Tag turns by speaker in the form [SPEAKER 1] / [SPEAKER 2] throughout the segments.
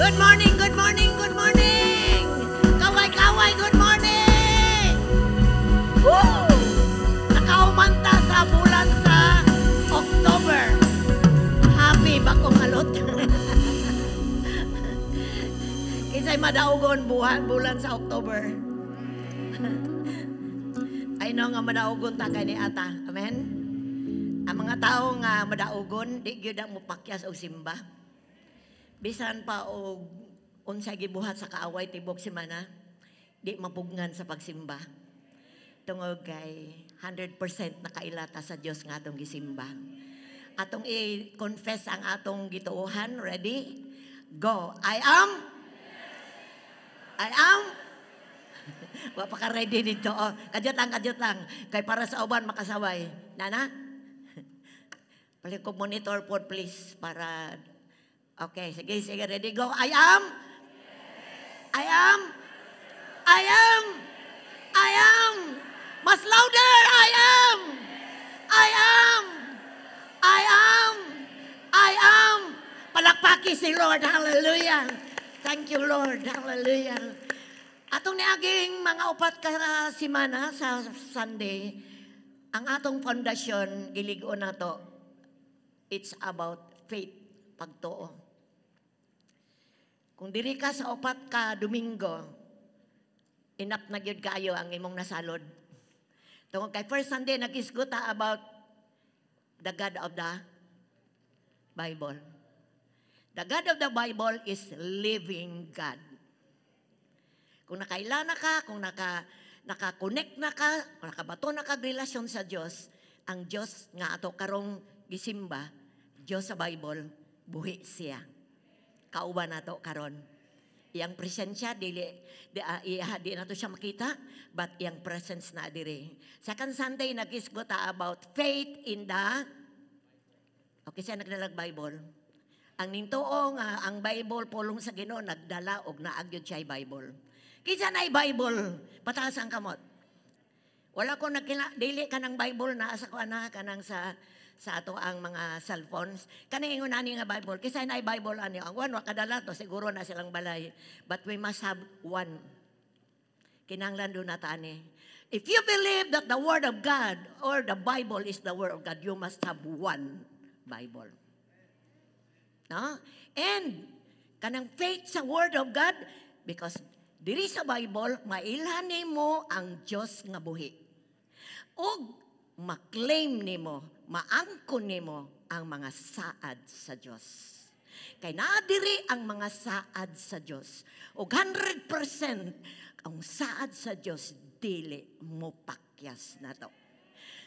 [SPEAKER 1] Good morning, good morning, good morning! Kaway, kaway, good morning! Woo! Nakauman ta sa bulan sa October. Happy bag-ong halot. Kinsay madaugon buhan bulan sa October? I know nga madaugon ta kay ni ata. Amen? Ang mga tao nga madaugon, di gyud ang mopakyas og simba. Bisan pa og unsay gibuhat sa kaaway tibok semana, di mapugngan sa pagsimba. Tungod kay 100% nakaila ta sa Dios nga atong gisimba. Atong i-confess ang atong gituohan. Ready? Go. I am. I am. Wa pa ka ready dito. Oh. Kadyot lang, kadyot lang. Kay para sa uban makasaway. Nana? Palit ko monitor po, please, para. Okay, sige, sige, ready, go. I am. I am. I am. I am. Mas louder, I am. I am. I am. I am. Palakpaki si Lord. Hallelujah. Thank you, Lord. Hallelujah. Atong niaging mga 4 ka semana sa Sunday, ang atong foundation, gilig-on nato, it's about faith, pagtuo. Kung diri ka sa 4 ka Domingo, enough na gyud kaayo ang imong nasalod. Tungod kay first Sunday, nag-isguta about the God of the Bible. The God of the Bible is living God. Kung nakaila na ka, kung naka-connect na ka, kung nakabato na ka relasyon sa Dios, ang Dios nga ato karong gisimba, Dios sa Bible, buhi siya. Kauban nato karon. Iyang presensya dili di, iya, di nato siya makita, but iyang presence na diri. Second Sunday, nagisguta about faith in the. Okay, siya nagdalag Bible. Ang nintuo nga ang Bible pulong sa Ginoo, nagdala og naa gyud siya Bible. Kinsa na Bible? Pataas ang kamot. Wala ko nagkila, dili ka ng Bible na sa kuan na kanang sa ato ang mga cellphones. Kani ingon ani nga Bible. Kinsa na Bible ani? Ang one wa kadala to, siguro na silang balay. But we must have one. Kinahanglan do na ta ani. If you believe that the Word of God or the Bible is the Word of God, you must have one Bible. No? And kanang faith sa Word of God, because diri sa Bible mailhan nimo ang Dios nga buhi. Og maklaim nimo, maangkon nimo ang mga saad sa Dios. Kay naa diri ang mga saad sa Dios. Og 100% ang saad sa Dios dili mo pakyas nato.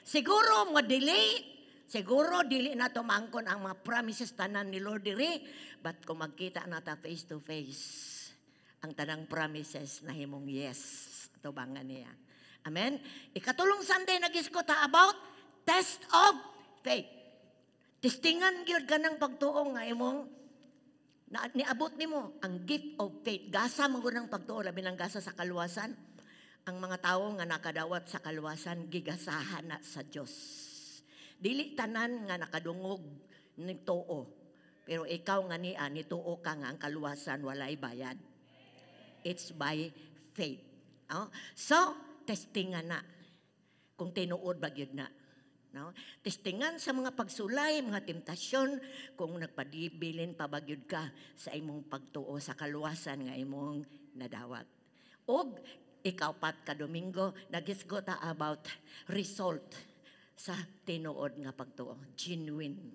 [SPEAKER 1] Siguro mo delay, siguro dili nato maangkon ang mga promises tanan ni Lord diri, but kung magkita nata face to face, ang tanang promises na himong yes atubangan niya. Amen? Ikatulong Sunday, nagisguta about test of faith. Testingan gyud ka ng pagtuo nga imong na, niabot nimo ang gift of faith. Gasa man gud ang pagtuo, labi ng gasa sa kaluwasan. Ang mga tawo nga nakadawat sa kaluwasan, gigasahan na sa Dios. Dili tanan nga nakadungog ni tuo. Pero ikaw nga niya, nituo ka nga ang kaluwasan walay bayad. It's by faith. Oh? So, testingan na kung tinuod ba gyud na. No? Testingan sa mga pagsulay, mga temptasyon, kung nagpadibilin pa ba gyud ka sa imong pagtuo sa kaluwasan nga imong nadawat. Og ikaupat ka Domingo, nagisgota about result sa tinuod nga pagtuo. Genuine.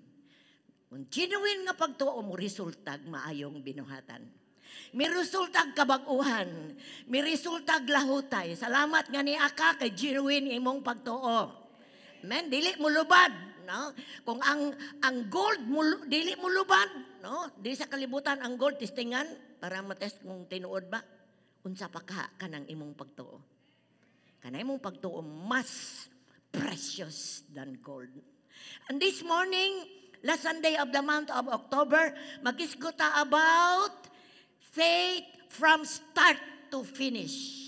[SPEAKER 1] Kung genuine nga pagtuo mo, resultag maayong binuhatan. May resultag kabag-uhan. May resultag lahutay. Salamat nga ni aka kay genuine imong pagtuo. Men, dili mo lubad, no? Kung ang gold mo, dili mo lubad, no? Di sa kalibutan ang gold testingan para matest kung tinuod ba. Unsa pa ka kanang imong pagtuo? Kanang imong pagtuo mas precious than gold. And this morning, last Sunday of the month of October, magisguta about faith from start to finish.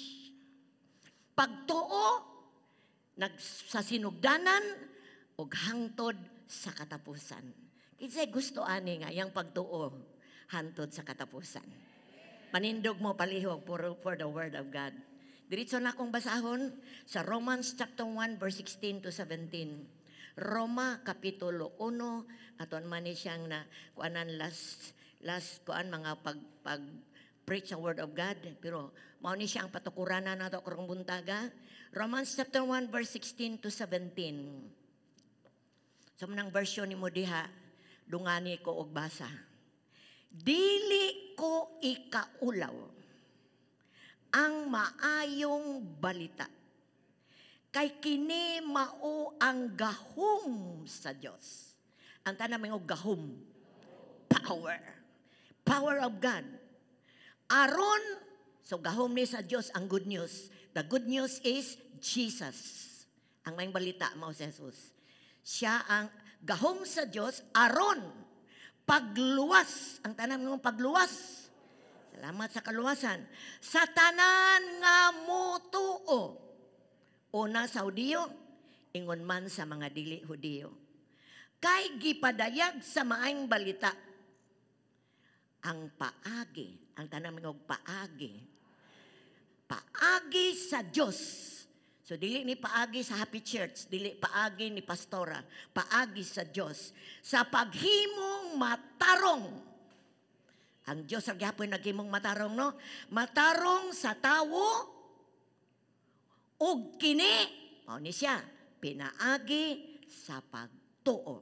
[SPEAKER 1] Pagtuo, nag, sa sinugdanan, ug hangtod sa katapusan. Kasi gusto ani nga, yang pagtuo, hantod sa katapusan. Manindog mo palihog for the word of God. Diretso na akong basahon sa Romans chapter 1 verse 16 to 17. Roma kapitulo 1, aton man ni siyang na kuanan last last kuan mga pag pag preach ang word of God, pero mao ni siya ang patukuranan nato karong buntaga. Romans chapter 1 verse 16 to 17. Sa manang version nimo diha, dungani ko og basa. Dili ko ikaulaw ang maayong balita, kay kini mao ang gahom sa Dios. Ang tanan mo, gahom. Power. Power of God. Aron, so gahom ni sa Dios ang good news. The good news is Jesus. Ang maayong balita mao si Jesus. Siya ang gahom sa Dios aron pagluwas. Ang tanan mo, pagluwas. Salamat sa kaluwasan. Sa tanan nga mutuo. Una sa Hudiyo, ingon man sa mga dili Hudiyo. Kay gipadayag sa maayong balita ang paagi, ang tanan mo, paagi. Paagi sa Dios. So dili ni paagi sa Happy Church, dili paagi ni pastora, paagi sa Dios sa paghimong matarong. Ang Dios ang gihapon naghimong matarong, no? Matarong sa tawo, ug kini mao ni siya pinaagi sa pagtuo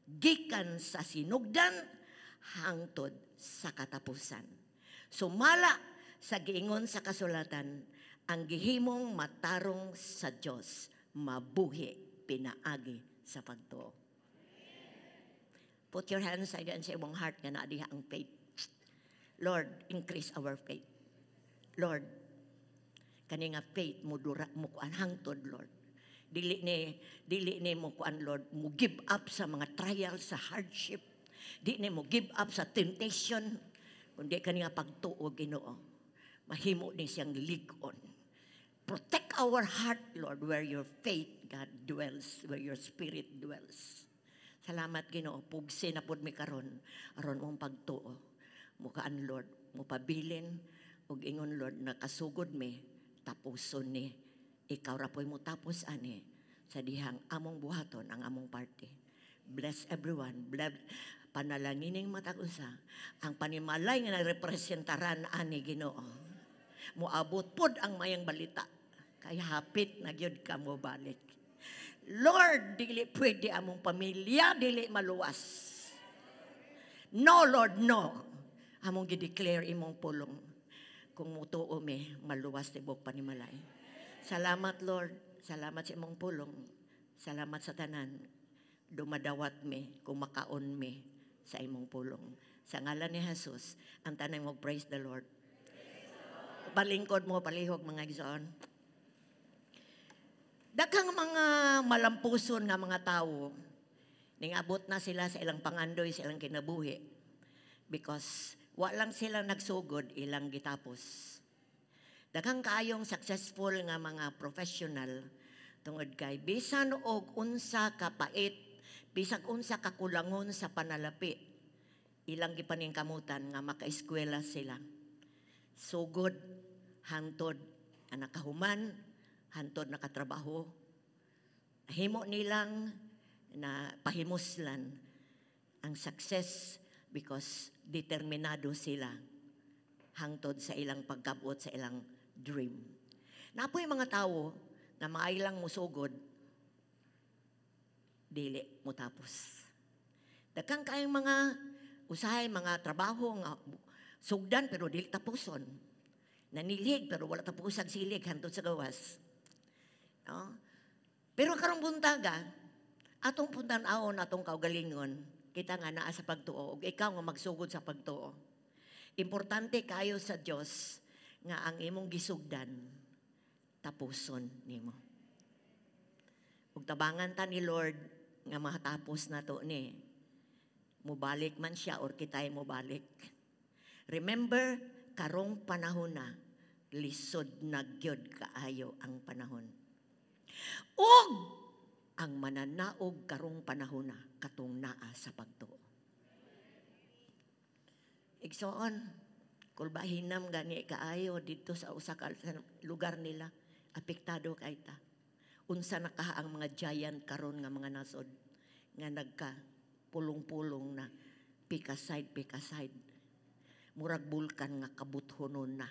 [SPEAKER 1] gikan sa sinugdan hangtod sa katapusan. Sumala sa giingon sa kasulatan, ang gihimong matarong sa Dios mabuhi pinaagi sa pagtuo. Put your hands sa imong heart nga naa diha ang faith. Lord, increase our faith. Lord, kani nga faith mo dura mo kuan hangtod, Lord. Dili ni mo kuan, Lord, mo give up sa mga trial, sa hardship. Di ni mo give up sa temptation, kundi kani nga pagtuo, Ginoo, mahimo ni siyang lig-on. Protect our heart, Lord, where your faith, God, dwells, where your spirit dwells. Salamat, Ginoo. Pugsi na pud mi karon aron mong pagtuo. Mukaan, Lord, mupabilin ug ingon, Lord, nakasugod mi, tapuson ni. Ikaw ra po'y mo tapos ani sa dihang among buhaton ang among parte. Bless everyone. Bless panalangining matag usa ang panimalay nga narepresentaran ani, Ginoo. Moabot pod ang mayang balita kay hapit na gyud ka mo balik. Lord, dili pwede among pamilya dili maluwas. No, Lord, no. Among gi-declare imong pulong. Kung mutuo mi, maluwas tibok panimalay. Salamat, Lord. Salamat sa imong pulong. Salamat sa tanan. Dumadawat mi kung makaon mi sa imong pulong. Sa ngalan ni Jesus, ang tanan mo, praise the Lord. Palingkod mo, palihog, mga igsoon. Daghang mga malampuson nga mga tao, ningabot na sila sa ilang pangandoy, sa ilang kinabuhi. Because wa lang sila nagsugod, ilang gitapos. Daghang kaayong successful nga mga professional tungod kay bisan og unsa ka pait, bisag unsa ka kulangon sa panalapi, ilang gipaningkamutan nga makaeskwela sila. Sugod, hangtod, ang nakahuman, hantod nakatrabaho. Himo nilang na pahimuslan ang success because determinado sila hangtod sa ilang pagkabot sa ilang dream. Naa poy mga tao na maay lang musugod, dili mo tapos. Daghang kayong mga usahay mga trabaho nga sugdan pero dili tapuson. Nanilhig pero wala tapos ang silig hantod sa gawas. No? Pero karong buntaga, atong puntan-awon atong kaugalingon, kita nga naa sa pagtuo, ug ikaw nga magsugod sa pagtuo. Importante kayo sa Dios nga ang imong gisugdan tapuson nimo. Ug tabangan ta ni Lord nga matapos na to ni. Mubalik man siya or kita'y mubalik. Remember, karong panahon na, lisod na gyud kaayo ang panahon. Ug ang mananaog karong panahon na katong naa sa pagtuo. Igsoon, kulbahinam gani kaayo dito sa usa ka lugar nila, apektado kay ta. Unsa na kaha ang mga giant karon nga mga nasod nga nagka pulong-pulong na pick a side, pick a side. Murag bulkan nga kabuthonon na.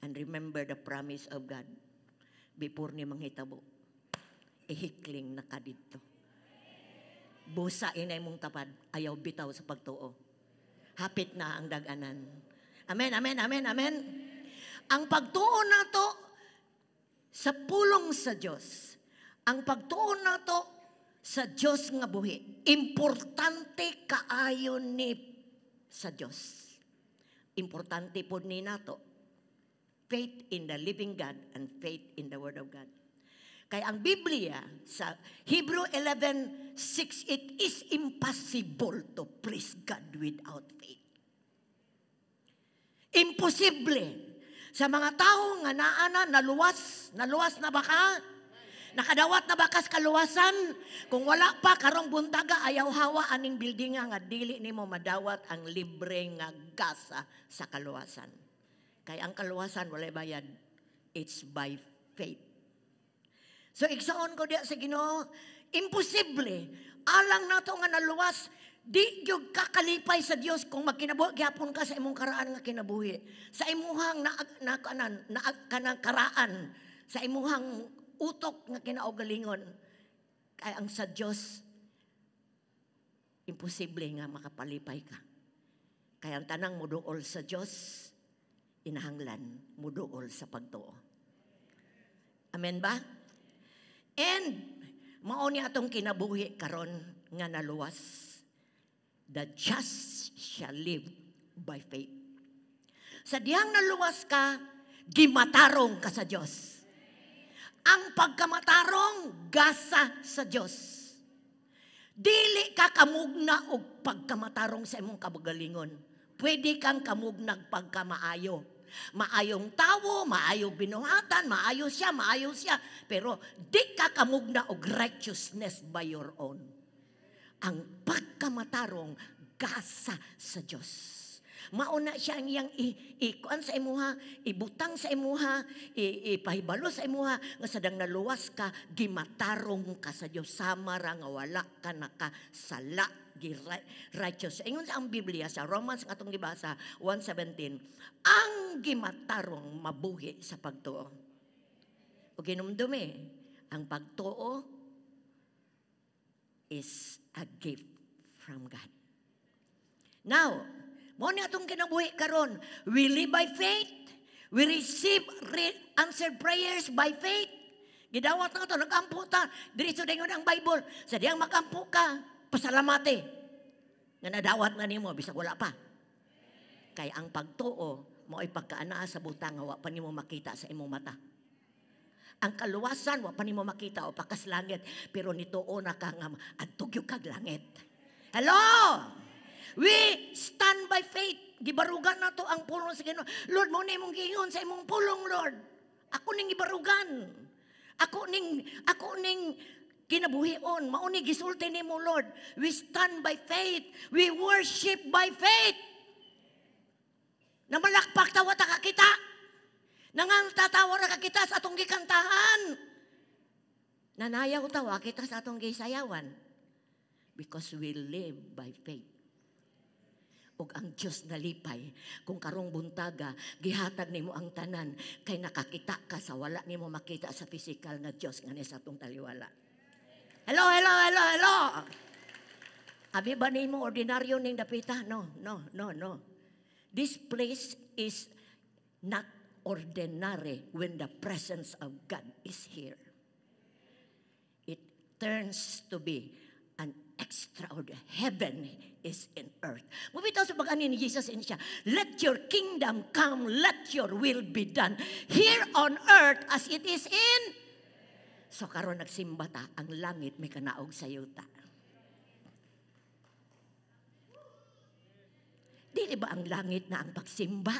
[SPEAKER 1] And remember the promise of God before ni manghitabo. Ihikling na ka didto. Busa inay mong tapad, ayaw bitaw sa pagtuo. Hapit na ang daganan. Amen, amen, amen, amen. Ang pagtuo nato sa pulong sa Dios, ang pagtuo nato sa Dios nga buhi, importante kaayo ni sa Dios. Importante po ni nato. Faith in the living God and faith in the Word of God. Kaya ang Biblia sa Hebrew 11:6, it is impossible to please God without faith. Imposible. Sa mga tao nga naa na, naluwas, naluwas na ba ka? Nakadawat na ba kas kaluwasan? Kung wala pa, karong buntaga, ayaw hawa aning building nga dili nimo madawat ang libre nga gasa sa kaluwasan. Kay ang kaluwasan walay bayad. It's by faith. So igsoon ko diya sa Ginoo, imposible alang nato nga naluwas, di gyud ka kalipay sa Dios kung magkinabuhi gyapon ka sa imong karaan nga kinabuhi. Sa imuhang na, na, kanan, na, kanang karaan, sa imuhang utok nga kinaugalingon. Kay ang sa Dios, imposible nga makapalipay ka. Kaya ang tanang muduol sa Dios, inahanglan muduol sa pagtuo. Amen ba? And mao ni atong kinabuhi karon nga naluwas. The just shall live by faith. Sa dihang naluwas ka, gimatarong ka sa Dios. Ang pagkamatarong, gasa sa Dios. Dili ka kamugna og pagkamatarong sa imong kabagalingon. Pwede kang kamugnag pagkamaayo. Maayong tawo, maayong binuhatan, maayo siya, maayo siya. Pero di ka kamugna og righteousness by your own. Ang pagkamatarong, gasa sa Diyos. Mauna siya ang iyang ikuan sa imuha, ibutang sa imuha, ipahibalo sa imuha, nga sadang naluwas ka, gimatarong ka sa Diyos. Sama ra nga wala ka nakasala, righteous. Ingon sa ang Biblia, sa Romans nga atong gibasa, 1:17, ang gimatarong mabuhi sa pagtuo. O ginumdumi, ang pagtuo is a gift from God. Now, mao ni atong kinabuhi karon. We live by faith. We receive answered prayers by faith. Gidawat na ito, nagampo ta. Diretso dingon ang Bible. Sa diyang magampo ka, pasalamate. Nga nadawat na nimo, bisag wala pa. Kay ang pagtuo, mao'y pagkaanaa sa butang nga wa pa nimo makita sa imong mata. Ang kaluwasan, wa pa nimo makita o pakas langit, pero nituo na ka nga adto gyud kag langit. Hello! We stand by faith. Gibarugan na to ang pulong sa Ginoo. Lord, mao na imong giingon sa imong pulong, Lord. Ako ning gibarugan. Ako ning kinabuhion. Mao ni gisulti nimo, Lord. We stand by faith. We worship by faith. Namalakpak tawa ta kakita. Nanganta tawa ra kakita sa atong gikantahan. Nanayaw tawa kita sa atong gisayawan. Because we live by faith. Ug ang Dios nalipay kung karong buntaga gihatag nimo ang tanan kay nakakita ka sa wala nimo makita sa physical nga Dios nga ni sa atong taliwala. Hello, hello, hello, hello. Abi ba nimo ordinaryo ning dapita? No, no, no, no. This place is not ordinary when the presence of God is here. It turns to be an extraordinary. Heaven is in earth. Mubitaw sa pag-ani ni Jesus in siya, "Let your kingdom come, let your will be done here on earth as it is in." So karon nagsimba ta, ang langit may kanaog sa yuta. Dili ba ang langit na ang pagsimba?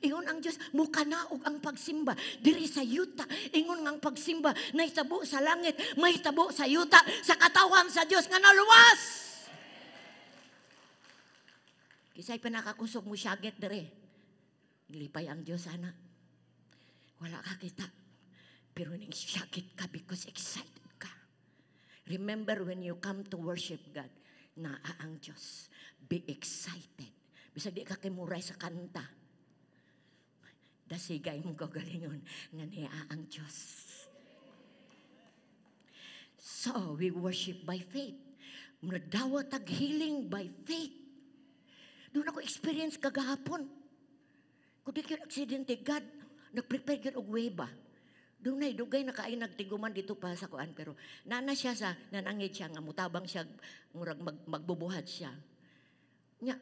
[SPEAKER 1] Ingon ang Diyos, mukanaog ang pagsimba diri sa yuta. Ingon nga ang pagsimba nahitabo sa langit, mahitabo sa yuta, sa katawan sa Diyos nga naluwas. Kinsay pinakakusog mo syagit dere? Lipay ang Diyos ana. Wala ka kita. Pero ning syagit ka because excited ka. Remember, when you come to worship God, naa ang Diyos. Be excited. Bisag di ka kimuray sa kanta. Dasigay mong kagalingon nga niya ang Diyos. So, we worship by faith. Nagdawat tag healing by faith. Duna ko experience kagahapon. Kung di gyud aksidente, God, nag-prepare gyud og way ba? Dunay dugay na kaay nagtiguman dito pa sa kuan, pero nana siya sa nanangid siya nga mutabang siya, murag magbubuhat siya. Nya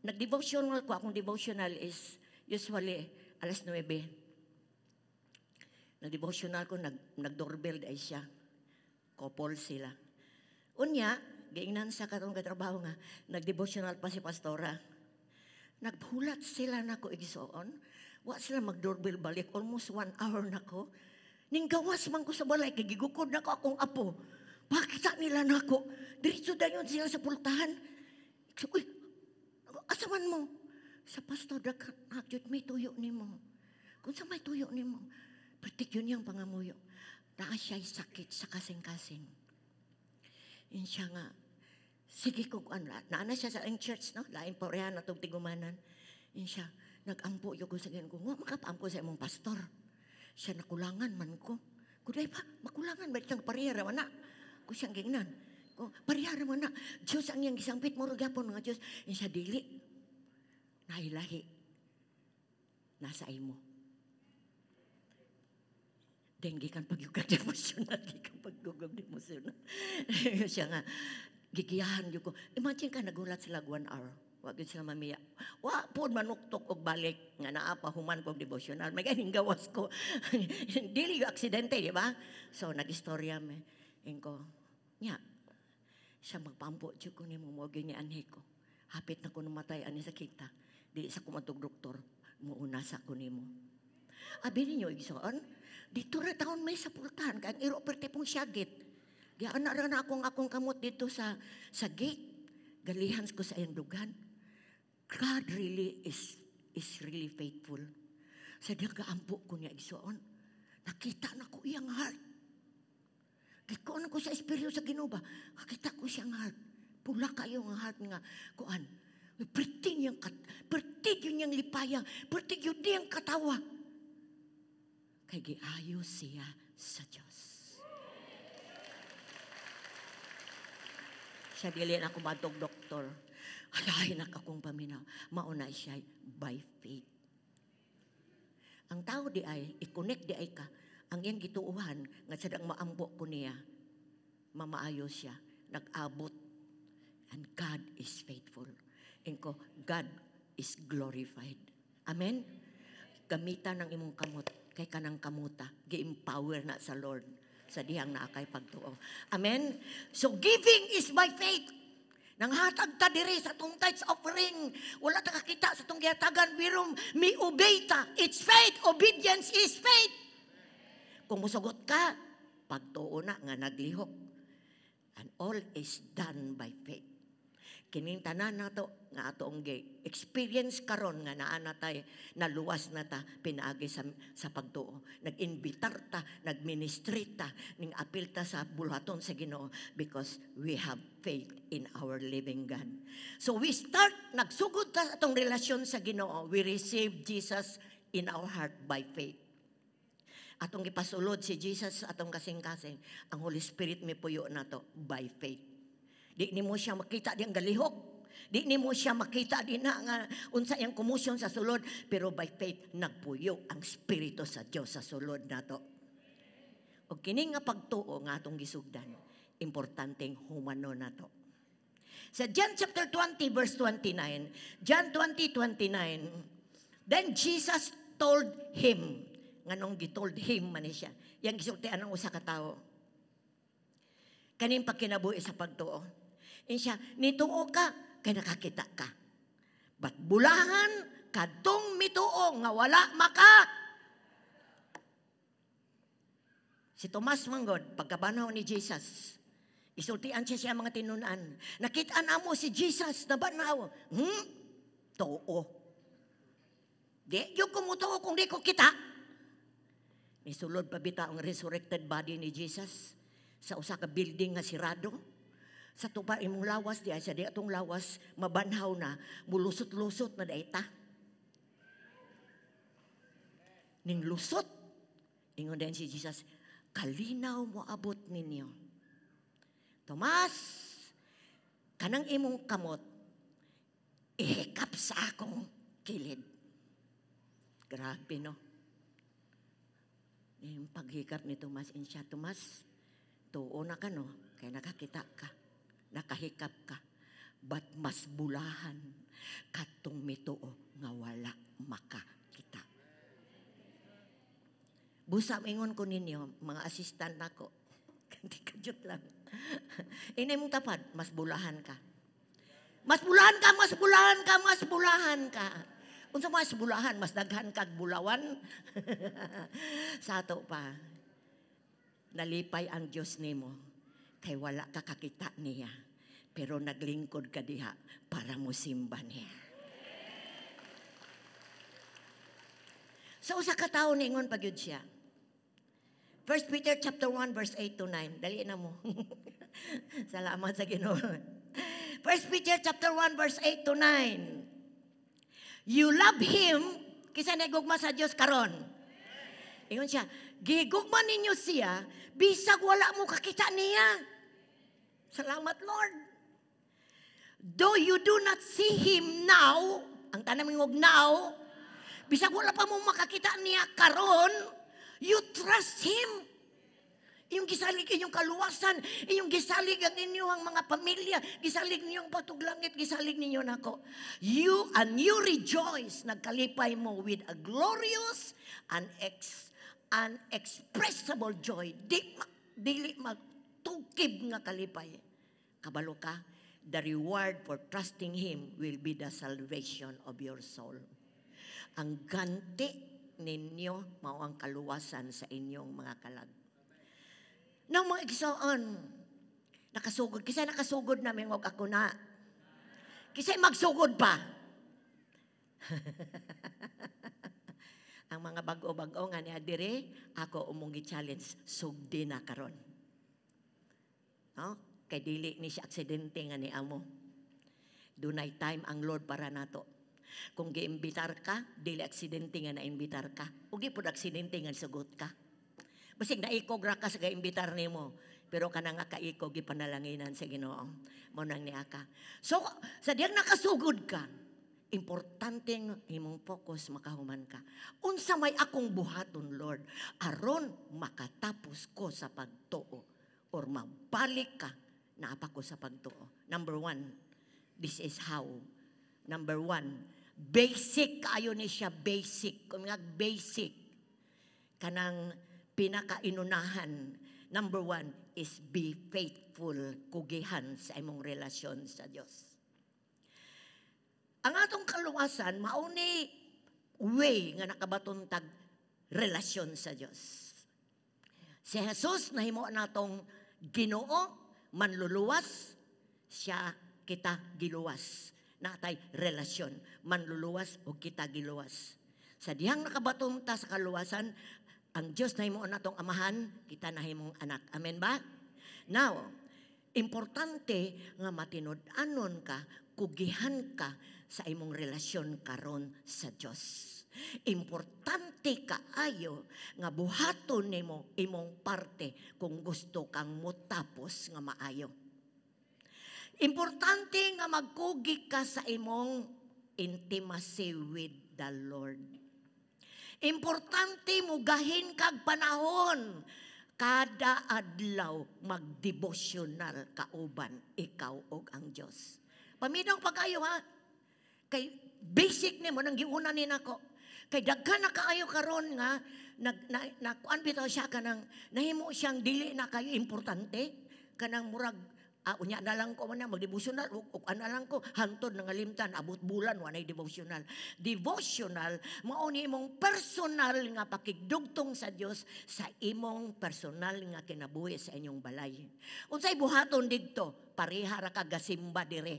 [SPEAKER 1] nag-devotional ko, akong devotional is usually alas 9. Nag-devotional ko, nag-doorbell ay siya. Couple sila. Unya, giingnan sa katong katrabaho nga nag-devotional pa si pastora. Naghulat sila nako, igsoon. Wa sila mag-doorbell balik. Almost one hour nako. Ning gawas man ko sa balay, kay gigukod nako akong apo. Pakita nila nako. Diretso dayon sila sa pultahan. Uy, asa man mo? Sa pastor, daghan may tuyo nimo. Kung sa may tuyo nimo, pertik yun yung pangamuyo. Naa siya'y sakit sa kasing-kasing. Yun siya nga, sige ko, ano, naana siya sa ang church, no? Lain pareha na itong tigumanan. Yun siya, nag-ampo yun ko sa ganyan ko, nga makapaampo sa imong pastor. Siya, nakulangan man ko. Kuday pa, makulangan ba siyang pareha raman na? Ko siyang gingnan. Ko, pareha raman na. Diyos ang iyang gisampit mo gyapon nga Diyos. Yun siya, dili. Nahilahi. Nasa imo. Then, gikan pagyugag devotional, gikan pagyugag devotional. Siya nga, gigiyahan yun ko. Imagine ka, nagulat sila 1 hour. Wa gyud sila mamiya. Wa po manuktok og balik nga naa pa human kog devotional. May ganing gawas ko. Dili yung aksidente, di ba? So, nag-istorya me. Ingko, nya, siya magpampo jud ko nimo mo gyud ni anhi ko. Hapit na ko namatay ani sa kita. Dili sa ko matug doktor, muuna sa ko nimo. Abi ninyo, igsoon, dito ra taon may sapultahan kay ang iro perte pong syagit. Giana ra na akong akong kamot dito sa gate. Galihan ko sa iyang dugan. God really is really faithful. Sa gaampo ko niya, igsoon. Nakita na ko iyang heart. Gikuan ko sa espiritu sa Ginoo ba? Nakita ko siyang heart. Pula kayo ang heart nga kuan. Perti niyang kat, perti yun niyang lipaya, perti yun niyang katawa. Kay giayo siya sa Diyos. Siya dili na ako matog doktor. Alay na akong paminaw. Mauna siya by faith. Ang tao di ay, i-connect di ay ka, ang iyang gituuhan, nga sa dang maampo ko niya, mamaayo siya, nag-abot. And God is faithful. Ingko, God is glorified. Amen? Gamitan ng imong kamot, kay kanang kamuta, gi-empower na sa Lord sa dihang naakay pagtuo. Amen? So giving is by faith. Nanghatag ta diri sa atong tithes offering. Wala ta kakita sa atong gihatagan, pero mi obey ta. It's faith. Obedience is faith. Kung musugot ka, pagtuo na nga naglihok. And all is done by faith. Kining tanan nato nga atong gi experience karon nga naa na tay, naluwas na ta pinaagi sa pagtuo. Nag-invitar ta, nagministry ta, ning apil ta sa buluhaton sa Ginoo because we have faith in our living God. So we start, nagsugod ta sa atong relasyon sa Ginoo. We receive Jesus in our heart by faith. Atong gipasulod si Jesus sa atong kasing-kasing. Ang Holy Spirit mipuyo nato by faith. Di nimo siya makita diyang galihok. Di nimo siya makita di na nga unsa iyang kumusyon sa sulod, pero by faith nagpuyo ang Espiritu sa Dios sa sulod nato. Og kini nga pagtuo nga atong gisugdan, importanteng humano nato. Sa John chapter 20 verse 29, John 20:29, then Jesus told him, nganong gitold him man siya, yang gisultian ang usa ka tawo. Kaning pagkinabuhi sa pagtuo. Siya, nituo ka, kay nakakita ka. But bulahan, kadtong mituo nga wala maka. Si Tomas manggod, pagkabanaw ni Jesus, isultian siya siya mga tinunan. Nakita namo si Jesus na banaw. Tuo. Di gyud ko mutuo kung di ko kita. Nisulod pa bitaw ang resurrected body ni Jesus sa usa ka building nga sirado. Sa tupa imong lawas di ay sa di atong lawas mabanhaw na, mulusot-lusot na daita. Ning lusot, ingon din si Jesus, kalinaw mo abot ninyo. Tomas, kanang imong kamot, ihikap sa akong kilid. Grabe, no? Yung paghikap ni Tomas, insya, Tomas, tuo na ka, no? Kaya nakakita ka, nakahikap ka. But mas bulahan katong mituo nga wala makakita. Busa ingon ko ninyo, mga assistant nako. Hindi kadyot lang. Inay mong tapad, mas bulahan ka. Mas bulahan ka, mas bulahan ka, mas bulahan ka. Unsa mas bulahan, mas daghan kag bulawan. Sa ato pa, nalipay ang Dios nimo kay wala ka kakita niya, pero naglingkod ka diha para mosimba niya. Sa usa ka tawo niingon pa gyud siya. 1 Peter chapter 1 verse 8 to 9. Dali na mo. Salamat sa Ginoo. 1 Peter chapter 1 verse 8 to 9. You love him kisa nagugma sa Dios karon. Ingon siya, gigugma ninyo siya bisag wala mo kakita niya. Salamat, Lord. Though you do not see him now, ang tanang mingog now, bisag wala pa mo makakita niya karon, you trust him. Iyong gisalig inyong kaluwasan, iyong gisalig ang inyong mga pamilya, gisalig ninyong patuglangit, gisalig ninyo nako. You and you rejoice, nagkalipay mo with a glorious and unexpressible joy. Dili magtukib nga kalipay. Kabalo ka, the reward for trusting Him will be the salvation of your soul. Ang ganti ninyo mao ang kaluwasan sa inyong mga kalag. Nang mga igsoon, nakasugod. Kisay nakasugod na, mingog ako na. Kisay magsugod pa. Ang mga bag-o-bag-o nga niya dire, ako umong gi-challenge, sugdi na karon. No? Kay dili ni siya aksidente nga ni amo. Dunay time ang Lord para nato. Kung giimbitar ka, dili aksidente nga naimbitar ka. O di pod aksidente nga sugot ka. Basig naikog ra ka sa gaimbitar nimo, pero kanang nga kaikog gipanalanginan sa Ginoo. Mao nang niya ka. So sa diyang nakasugod ka, importante imong focus makahuman ka. Unsa may akong buhaton, Lord, aron makatapos ko sa pagtuo or mabalik ka naapa ko sa pagtuo. Number one, this is how. Number one, basic kaayo ni siya, basic. Kung nga basic, kanang pinakainunahan. Number one is be faithful, kugihan sa imong relasyon sa Dios. Ang atong kaluwasan, mauni way nga nakabaton tag relasyon sa Dios. Si Jesus nahimo natong Ginoo, manluluwas, siya kita giluwas. Natay relasyon, manluluwas o kita giluwas. Sa dihang nakabaton ta sa kaluwasan, ang Diyos nahimo natong amahan, kita nahimong anak. Amen ba? Now, importante nga matinud-anon ka, kugihan ka sa imong relasyon karon sa Diyos. Importante kaayo nga buhaton nimo imong parte kung gusto kang motapos nga maayo. Importante nga magkugi ka sa imong intimacy with the Lord. Importante mugahin kag panahon kada adlaw magdevotional kauban ikaw og ang Dios. Paminaw pag-ayo ha. Kay basic nimo nang giuna ni nako. Kay daghan na kaayo karon nga nag na, na kuan bitaw siya kanang nahimo siyang dili na kayo importante kanang murag unya na lang ko man magdevotional ug ana lang ko hantod nangalimtan abot bulan walay devotional. Devotional mao ni imong personal nga pakigdugtong sa Dios sa imong personal nga kinabuhi sa inyong balay. Unsay buhaton didto? Pareha ra ka gasimba dire.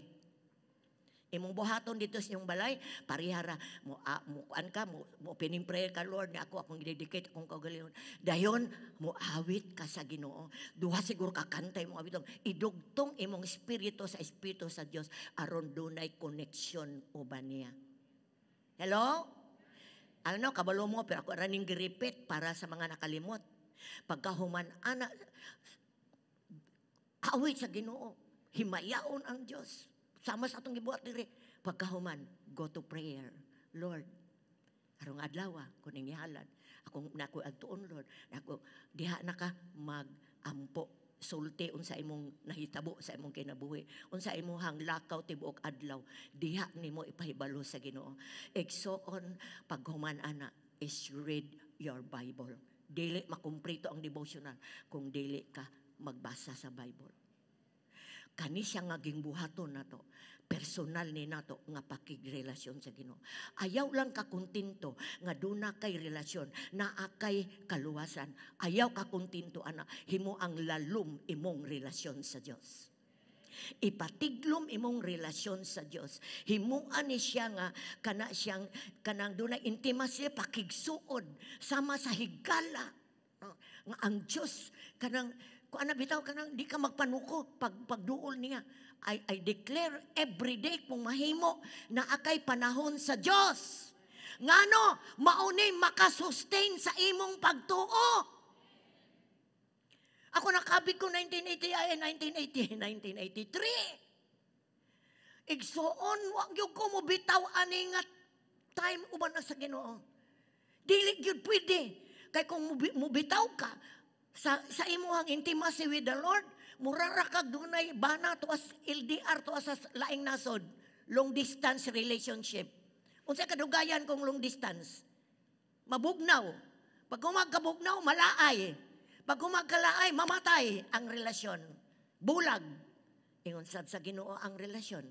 [SPEAKER 1] Imong buhaton dito sa inyong balay, parihara mo mo kuan ka mo, mo opening prayer ka, "Lord, nga ako akong dedicate akong kaugalingon." Dayon mo awit ka sa Ginoo. Duha siguro ka kanta imong awit. Idugtong imong espiritu sa espiritu sa Dios aron dunay connection uban niya. Hello? Ano, kabalo mo, pero ako ra ning gi-repeat para sa mga nakalimot. Pagkahuman ana, awit sa Ginoo, himayaon ang Dios. Sama sa atong gibuhat diri. Pagkahuman, go to prayer. "Lord, karong adlaw kun ihalad, akong nako agtuon, Lord, nako diha na ka magampo, sulti unsa imong nahitabo sa imong kinabuhi, unsa imong lakaw tibuok adlaw, diha nimo ipahibalo sa Ginoo." Igsoon, paghuman ana is read your Bible. Dili makumplito ang devotional kung dili ka magbasa sa Bible. Kani siya nga gingbuhaton nato, personal ni nato nga pakigrelasyon sa Ginoo. Ayaw lang ka kontento nga duna kay relasyon, naa kay kaluwasan. Ayaw ka kontento ana, himo ang lalom imong relasyon sa Dios. Ipatiglom imong relasyon sa Dios. Himuan ni siya nga kana siyang kanang dunay intimacy, pakigsuod sama sa higala. No? Nga ang Dios kanang kuan na bitaw, kanang di ka magpanuko pag pagduol niya. I declare every day, kung mahimo, na akay panahon sa Dios. Ngano, mauni makasustain sa imong pagtuo. Ako nakabig ko 1980 ay 1980, 1983. Igsoon, wa gyud ko mo bitaw ani nga time uban na sa Ginoo. Dili gyud pwede. Kay kung mubitaw ka sa imuhang intimacy with the Lord, mura ra kag dunay bana tuas LDR, tuas sa laing nasod, long distance relationship. Unsa kadugayan kung long distance? Mabugnaw. Pag humagkabugnaw, malaay. Pag humagkalaay, mamatay ang relasyon. Bulag. Ingon sad sa Ginoo ang relasyon.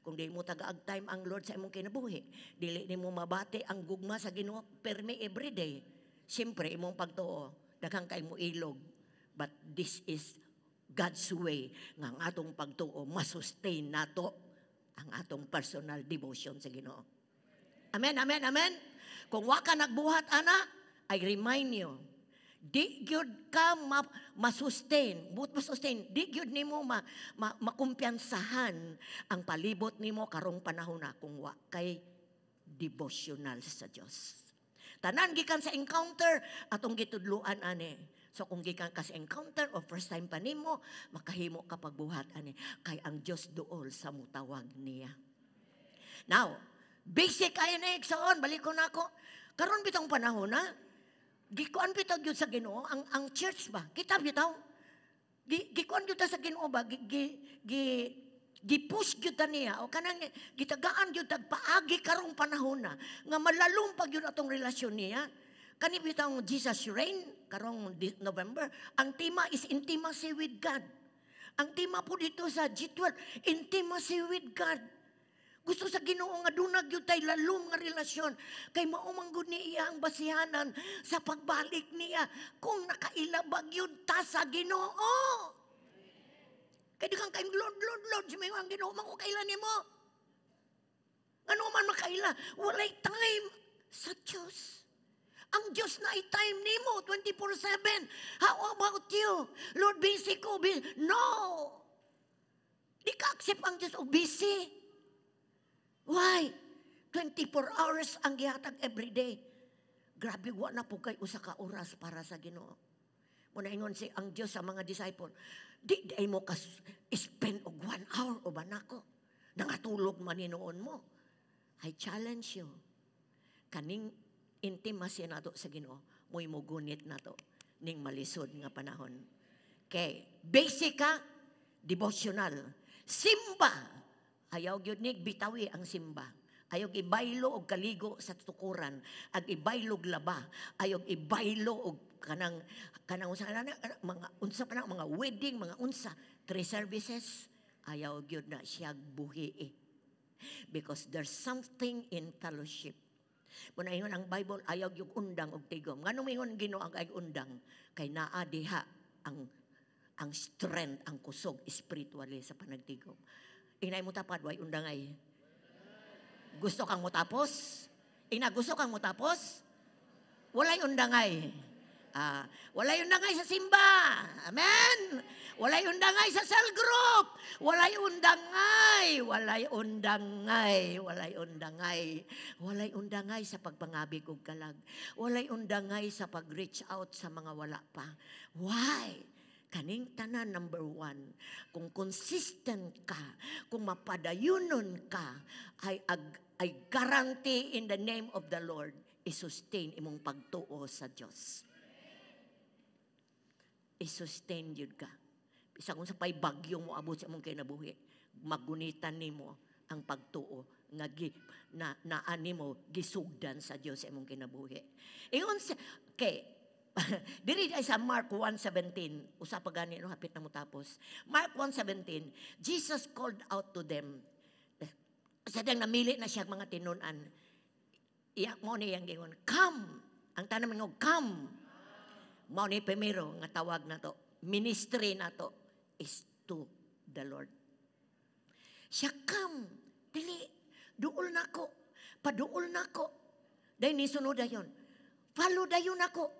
[SPEAKER 1] Kung di mo tagaag time ang Lord sa imong kinabuhi, dili nimo mabati ang gugma sa Ginoo permi everyday. Siyempre, imong pagtuo, daghang kay mo ilog. But this is God's way nga ang atong pagtuo masustain nato ang atong personal devotion sa Ginoo. Amen, amen, amen. Kung wa ka nagbuhat ana, I remind you, di gyud ka ma-sustain, but ma-sustain, di gyud nimo makumpiyansahan ang palibot nimo karong panahon na kung wa kay devotional sa Dios. Tanan gikan sa Encounter atong gitudluan ani. So kung gikan ka sa Encounter o first time pa nimo, makahimo ka pagbuhat ani kay ang Dios duol sa mutawag niya. Now, basic ay na, igsoon, balik ko na ako. Karon bitong panahon na, gikuan bitaw gyud sa Ginoo ang church ba? Kita bitaw. Gikuan gyud ta sa Ginoo ba? Gi gi, gi gi-push gyud ta niya o kanang gitagaan gyud tag paagi karong panahon na nga malalom pa gyud atong relasyon niya. Kani bitawng Jesus Reign karong November, ang tema is intimacy with God. Ang tema po dito sa G12, intimacy with God. Gusto sa Ginoo nga duna gyud tay lalom nga relasyon kay mao man gud ni iya ang basihanan sa pagbalik niya kung nakaila ba gyud ta sa Ginoo. Kay di kang kay "Lord, Lord, Lord," si ang Ginoo man ko kaila nimo. Ano man makaila? Walay time sa Diyos. Ang Diyos na ay time nimo 24/7. How about you? "Lord, busy ko." Busy. No! Di ka accept ang Diyos og busy. Why? 24 hours ang gihatag every day. Grabe, wa na po kay usa ka oras para sa Ginoo. Muna ingon si ang Diyos sa mga disciple, "Di ay mo ka spend og 1 hour uban nako. Nangatulog man noon mo." I challenge you. Kaning intimacy nato sa Ginoo, mo'y mugunit nato ning malisod nga panahon. Okay, basic ka, devotional. Simba. Ayaw gyud ni bitawi ang simba. Ayaw ibaylo og kaligo sa tukuran, ag ibaylo og laba, ayaw ibaylo og kanang kanang unsa na mga unsa pa na mga wedding, mga unsa, three services, ayaw gyud na siya buhi eh. Because there's something in fellowship. Muna ingon ang Bible, ayaw yung undang og tigom. Ngano mingon Ginoo ang ay undang? Kay naa diha ang strength, ang kusog spiritually sa panagtigom. Inay mo tapad, way undang ay. Gusto kang mutapos? Ina, gusto kang mutapos? Walay undangay. Walay undangay sa simba. Amen? Walay undangay sa cell group. Walay undangay. Walay undangay. Walay undangay. Walay undangay sa pagpangabig og kalag. Walay undangay sa pag-reach out sa mga wala pa. Why? Kaning tanan, number one, kung consistent ka, kung mapadayunon ka, ay guarantee in the name of the Lord, i-sustain imong pagtuo sa Diyos. I-sustain yun ka. Bisan kung unsa pa'y bagyo mo abot sa imong kinabuhi, magunitan nimo ang pagtuo nga gi, na naa nimo gisugdan sa Dios sa imong kinabuhi. Ingon sa kay diri ay sa Mark 1:17, usa pa gani, no, hapit na mo tapos. Mark 1:17, Jesus called out to them. Sa dang namili na siya mga tinunan. Iya mo ni iyang gingon, "Come." Ang tanan mo, "Come." Mao ni primero nga tawag nato, ministry nato is to the Lord. Siya, "Come, dili, duol nako, paduol nako." Dahil ni sunod dayon. "Follow dayon nako.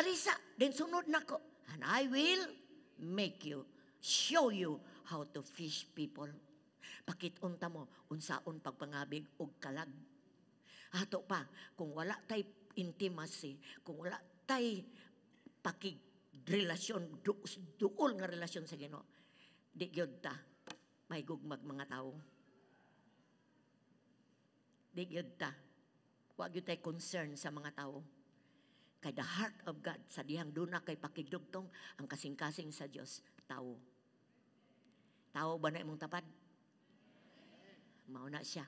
[SPEAKER 1] Alisa, then sunod nako. And I will make you, show you how to fish people." Pakit-on ta mo, unsaon pagpangabig og kalag. Ato pa, kung wala tay intimacy, kung wala tay pakigrelasyon, duol nga relasyon sa Ginoo, di gyud ta may gugmag mga tao. Di gyud ta. Wa gyud tay concern sa mga tao. Kay the heart of God, sa dihang duna kay pakigdugtong ang kasing-kasing sa Dios, tao. Tao ba na imong tapad? Mao na siya.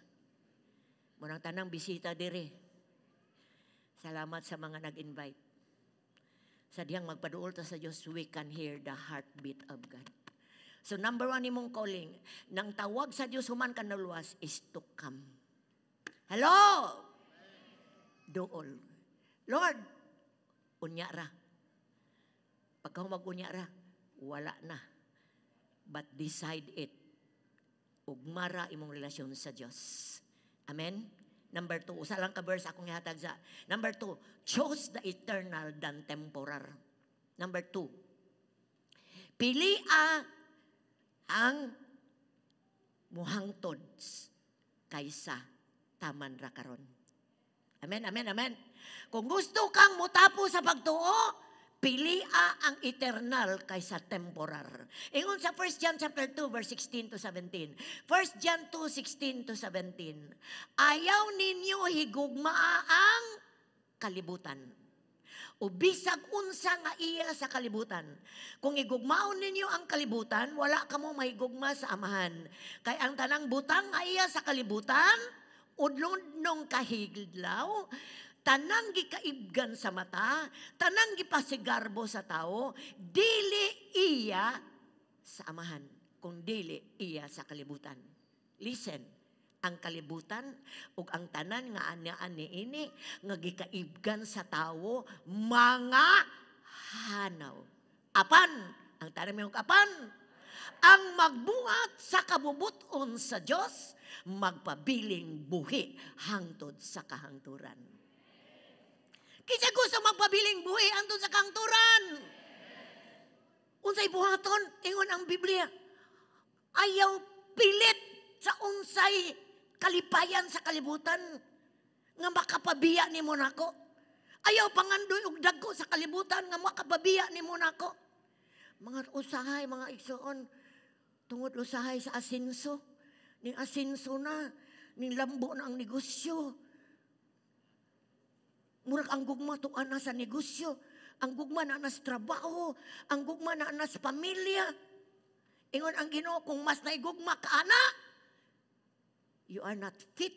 [SPEAKER 1] Munang tanang bisita diri. Salamat sa mga nag-invite. Sa dihang magpaduol ta sa Dios, we can hear the heartbeat of God. So number one imong calling, nang tawag sa Dios human ka naluwas, is to come. Hello? Duol. "Lord, unya ra." Pagka mag-unya ra, wala na. But decide it. Ugmara imong relasyon sa Dios. Amen? Number two, usa lang ka verse akong ihatag sa. Number two, choose the eternal than temporal. Number two, pilia ang muhangtod kaysa taman ra karon. Amen, amen, amen. Kung gusto kang mutapos sa pagtuo, pilia ang eternal kaysa temporal. Ingon sa 1 John chapter 2 verse 16 to 17. 1 John 2, 16 to 17. Ayaw ninyo higugmaa ang kalibutan o bisag unsa nga iya sa kalibutan. Kung igugmaon ninyo ang kalibutan, wala kamo mahigugma sa Amahan. Kay ang tanang butang nga iya sa kalibutan, udlong kahiglaw, tanang gikaibgan sa mata, tanang gipasigarbo sa tao, dili iya sa Amahan, kung dili iya sa kalibutan. Listen, ang kalibutan ug ang tanan nga anaan niini nga gikaibgan sa tawo, mga hanaw. Apan, ang tanan mo, apan, ang magbuhat sa kabubuton sa Dios magpabiling buhi hangtod sa kahangturan. Kinsa gusto magpabiling buhi hangtod sa kahangturan? Unsay buhaton? Ingon ang Biblia. Ayaw pilit sa unsay kalipayan sa kalibutan nga makapabiya nimo nako. Ayaw pangandoy og dagko sa kalibutan nga makapabiya nimo nako. Mga usahay, mga igsoon, tungod usahay sa asinso, ning asinso na, ning lambo na ang negosyo. Murag ang gugma tuan na sa negosyo, ang gugma na sa trabaho, ang gugma na sa pamilya. Ingon ang Ginoo, kung mas naigugma ka ana, you are not fit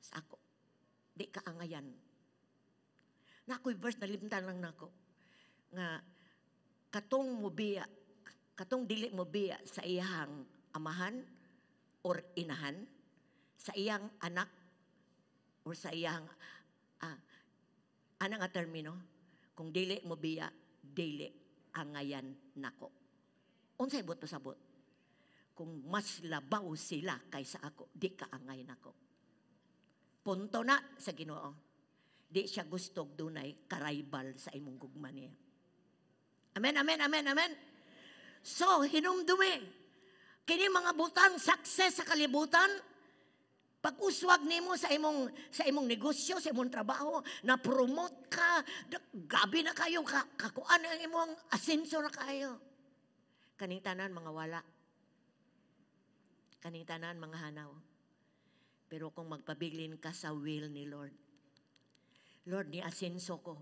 [SPEAKER 1] sa ako. Di ka angayan. Na ako'y verse, nalimtan lang nako nga katong mubiya, katong dili mo biya sa iyang amahan or inahan, sa iyang anak or sa iyang ana nga termino, kung dili mo biya, dili angayan nako. Unsay buot pasabot? Kung mas labaw sila kaysa ako, di ka angay nako. Punto na sa Ginoo. Di siya gusto dunay ka-rival sa imong gugma niya. Amen, amen, amen, amen. So, hinumdumi. Kini mga butang success sa kalibutan, pag-uswag nimo sa imong negosyo, sa imong trabaho, na promote ka, gabi na kayo ka, kakuan ang imong asenso na kayo. Kaning tanan mga wala. Kaning tanan mga hanaw. Pero kung magpabilin ka sa will ni Lord, "Lord, ni asenso ko,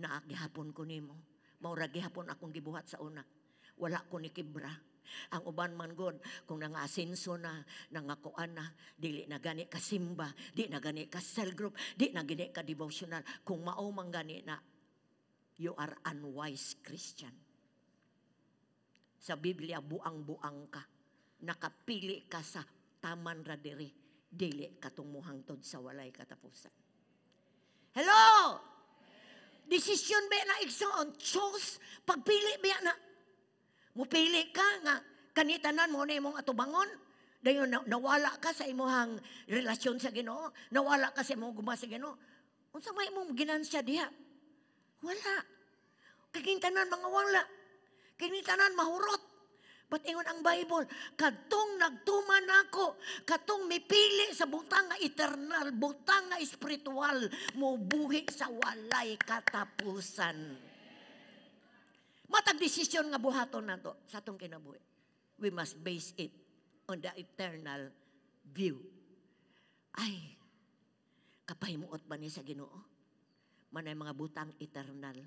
[SPEAKER 1] naa gihapon ko nimo. Mao ra gihapon akong gibuhat sa una. Wala ko ni kibra." Ang uban man gud, kung nanga-asenso na, nangakuan na, dili na gani ka simba, di na gani ka cell group, di na gani ka devotional. Kung mao man gani na, you are unwise Christian. Sa Biblia, buang-buang ka. Nakapili ka sa taman ra diri, dili ka tumuhangtod sa walay katapusan. Hello! Decision ba na, igsoon? Choose. Pagpili ba na? Mupili ka nga kanitanan mo na imong atubangon. Dayon nawala ka sa imong relasyon sa Ginoo, nawala ka sa imong gugma sa Ginoo. Unsa may imong ginansya diha? Wala. Kining tanan mga wala. Kining tanan mahurot. But ingon ang Bible, kadtong nagtuman nako, katong mipili sa butang nga eternal, butang nga espiritual, mobuhi sa walay katapusan. Matag desisyon nga buhaton nato sa atong kinabuhi, we must base it on the eternal view. Ay, kapahimuot ba ni sa Ginoo? Manay mga butang eternal.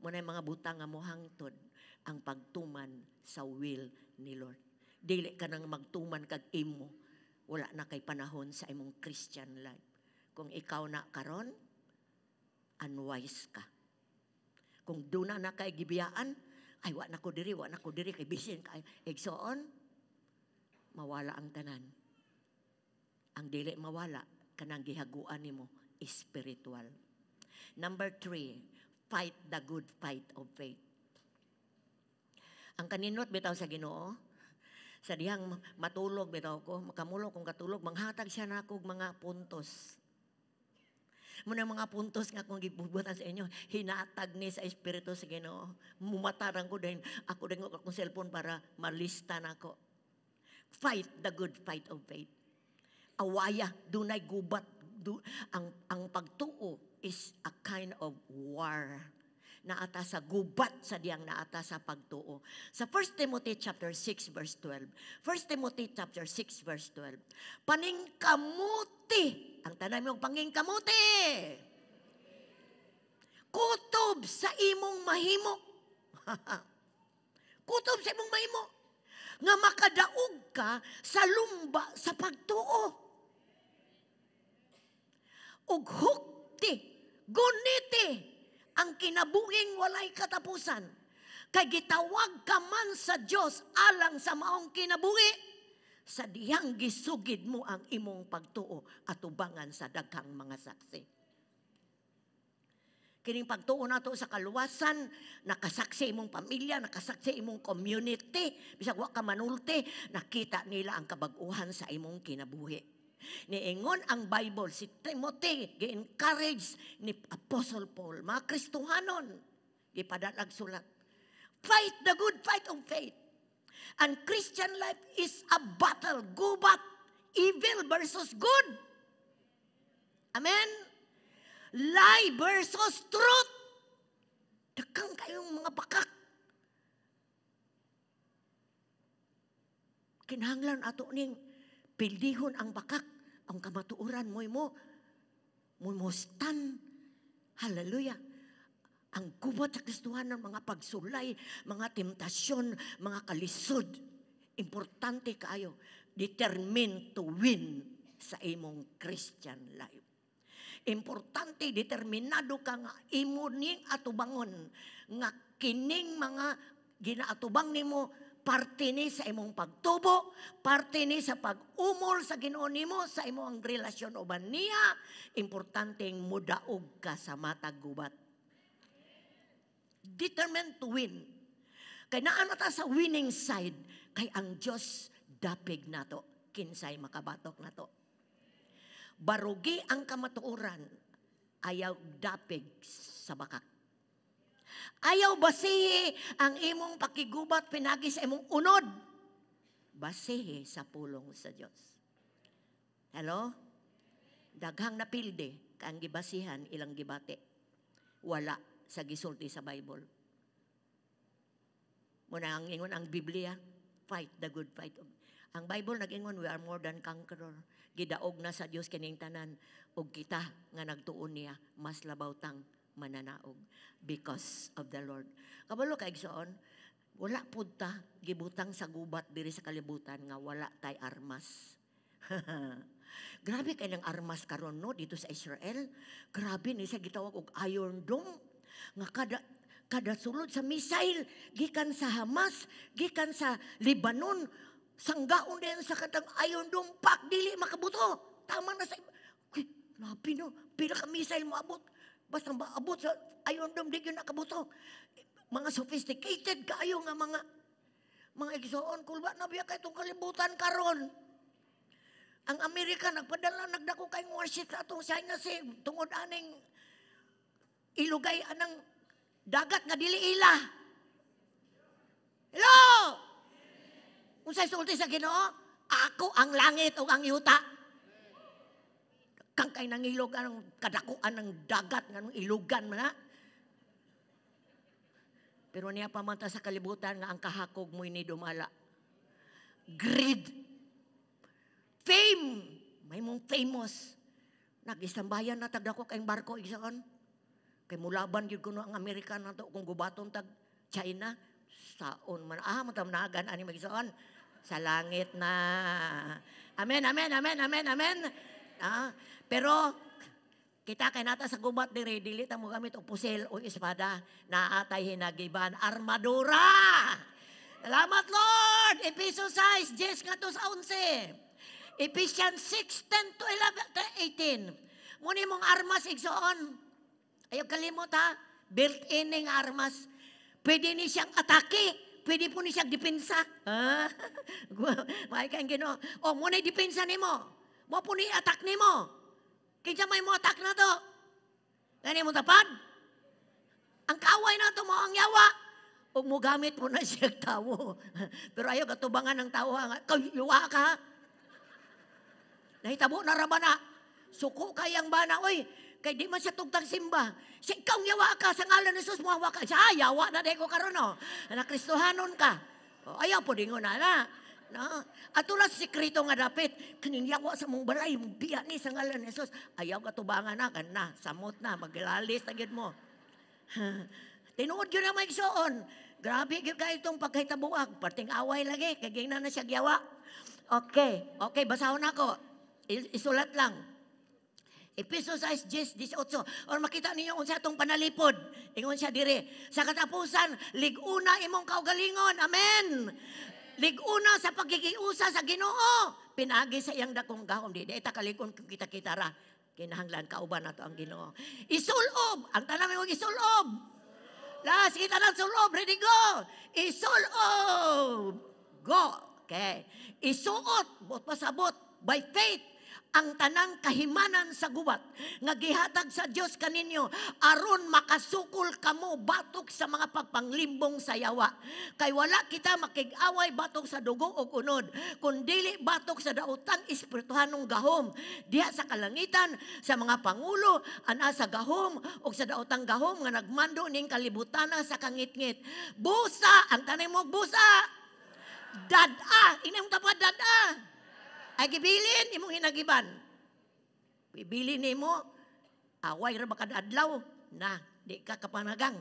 [SPEAKER 1] Manay mga butang nga mohangtod ang pagtuman sa will ni Lord. Dili ka nang magtuman kag imo. Wala na kay panahon sa imong Christian life. Kung ikaw na karon, unwise ka. Kung duna na kay gibiyaan, "Ay, wa na ko diri, wa na ko diri kay bisin kay," igsoon, mawala ang tanan. Ang dili mawala, kanang gihaguan nimo spiritual. Number 3, fight the good fight of faith. Ang kaninot bitaw sa Ginoo, sa dihang matulog bitaw ko, makamulog kong katulog, manghatag siya nako og mga puntos. Muna mga puntos nga akong gibubutan sa inyo, hinatag ni sa Espiritu sa Ginoo. Mumatarang ko dahil ako din akong cellphone para malista nako. Fight the good fight of faith. Awaya, dunay gubat. Ang pagtuo is a kind of war. Naata sa gubat sa diyang naata sa pagtuo. Sa 1 Timothy chapter 6 verse 12. 1 Timothy chapter 6 verse 12. Paningkamuti. Ang tanan mong pangingkamuti. Kutob sa imong mahimo. Kutob sa imong mahimo. Nga makadaog ka sa lumba sa pagtuo. Ug hukti, guniti, ang kinabuhing walay katapusan. Kay gitawag ka man sa Dios alang sa maong kinabuhi. Sa dihang gisugid mo ang imong pagtuo atubangan sa daghang mga saksi. Kining pagtuo nato sa kaluwasan, nakasaksi imong pamilya, nakasaksi imong community, bisag wa ka manulti, nakita nila ang kabag-uhan sa imong kinabuhi. Niingon ang Bible, si Timothy, gi-encourage ni Apostle Paul, mga Kristohanon, gipadalag sulat. Fight the good fight of faith. And Christian life is a battle, gubat, evil versus good. Amen? Lie versus truth. Dakang kayong mga bakak. Kinahanglan ato ning pildihon ang bakak, ang kamatuoran mo'y mo, mumustan. Hallelujah. Ang gubat sa Kristuhanan, mga pagsulay, mga temptasyon, mga kalisod. Importante kaayo. Determined to win sa imong Christian life. Importante, determinado ka nga imo ning atubangon, nga kining mga ginaatubang nimo parte ni sa imong pagtubo, parte ni sa pag-umol sa Ginoo nimo, sa imong relasyon uban niya. Importante mudaog ka sa matag gubat. Determined to win. Kay naa na ta sa winning side, kay ang Dios dapig nato, kinsay makabatok nato. Barugi ang kamatuoran, ayaw dapig sa bakak. Ayaw basihi ang imong pakigubat pinagi sa imong unod. Basihi sa pulong sa Dios. Hello? Daghang napilde kang gibasihan ilang gibati. Wala sa gisulti sa Bible. Muna ang ingon ang Biblia, fight the good fight. Ang Bible nag-ingon, we are more than conqueror. Gidaog na sa Dios kining tanan ug kita nga nagtuon niya mas labaw tang mananaog because of the Lord. Kabalo ka, igsoon, wala pud ta gibutang sa gubat diri sa kalibutan nga wala tay armas. Grabe kay ng armas karon, no, dito sa Israel. Grabe ni siya, gitawag og Iron Dome nga kada kada sulod sa missile gikan sa Hamas, gikan sa Lebanon, sanggaon din sa katang Iron Dome, pak, dili makabuto. Tama na sa. Uy, grabe no, pila ka missile moabot. Basta maabot sa Iron Dome, di gyud nakabuto. Mga sophisticated kaayo nga mga igsoon, kulba na biya kay itong kalibutan karon. Ang Amerika nagpadala nagdako kay warship sa atong China Sea tungod aning ilugay anang dagat nga dili ila. Hello? Unsay sulti sa Ginoo? Ako ang langit ug ang yuta. Kang kay nangilog ang kadakuan ng dagat nganong ilugan man na. Pero niya pamanta sa kalibutan nga ang kahakog mo'y ni dumala. Greed. Fame. May mong famous. Nag-istambayan na tagdako kayong barko, igsoon. Kay mulaban gyud kuno ang Amerika nato kung gubaton tag China. Saon man matamnagan ani, magigsoon? Sa langit na. Amen, amen, amen, amen, amen. Ah, pero kita kay nata sa gubat diri, dili ta mo gamit og pusil o espada, naa tay hinagiban armadura. Salamat, Lord. Epeso 6, 10 ngadto sa 11. Ephesians 6, 10 to 11 to 18. Muni mong armas, igsoon. Ayaw kalimot ha. Built-in ning armas. Pwede ni siyang atake. Pwede po ni siyang depensa. Ha? Maay kang Ginoo. O, muna depensa nimo. Mo po ni attack nimo. Kinsa may mo attack na to? Gani mo tapad? Ang kaaway na to mo ang yawa. Ug mo gamit po na siya tawo. Pero ayaw katubangan ng tawo nga, "Kay yawa ka." Nahitabo na ra ba na? Suko kayang bana, oy. Kay di man siya tugtang simba. Siya, ikaw yawa ka, sa ngalan ni Jesus, muhawa ka. Siya, yawa na ko karon no. Na Kristohanon ka. O, ayaw po dingon na na. No? Ato lang sikreto nga dapit. Kining yawa sa mong balay, mong biya ni sa ngalan ni Jesus. Ayaw katubangan na, kan na, samot na, maglalis na gyud mo. Tinuod yun na may igsoon. Grabe gyud kay itong pagkahitabuag. Parting away lagi, kay gingnan na siya giyawa. Okay, basahon ako. Isulat lang. Epeso 6, 10, 18. Or makita ninyo unsa atong panalipod. Ingon siya dire. Sa katapusan, lig-una imong kaugalingon. Amen. Lig-una sa pagkikiusa sa Ginoo. Pinagi sa iyang dakong gahom. Di ta kalikon kung kita-kita ra. Kinahanglan kauban nato ang Ginoo. Isulob. Ang tanan mo, isulob. Last, kita lang sulob. Ready, go. Isulob. Go. Okay. Isuot. Buot pasabot. By faith ang tanang kahimanan sa gubat nga gihatag sa Dios kaninyo aron makasukol kamo batok sa mga pagpanglimbong sa yawa. Kay wala kita makig-away batok sa dugo ug unod, kundili batok sa daotang espirituhanong gahom diha sa kalangitan, sa mga pangulo anaa sa gahom ug sa daotang gahom nga nagmando ning kalibutana sa kangitngit. Busa ang tanay mo, busa, dad-a inang tapad, dad-a ay gibilin imong hinagiban. Ibilin nimo away ra ba adlaw na di ka kapanagang.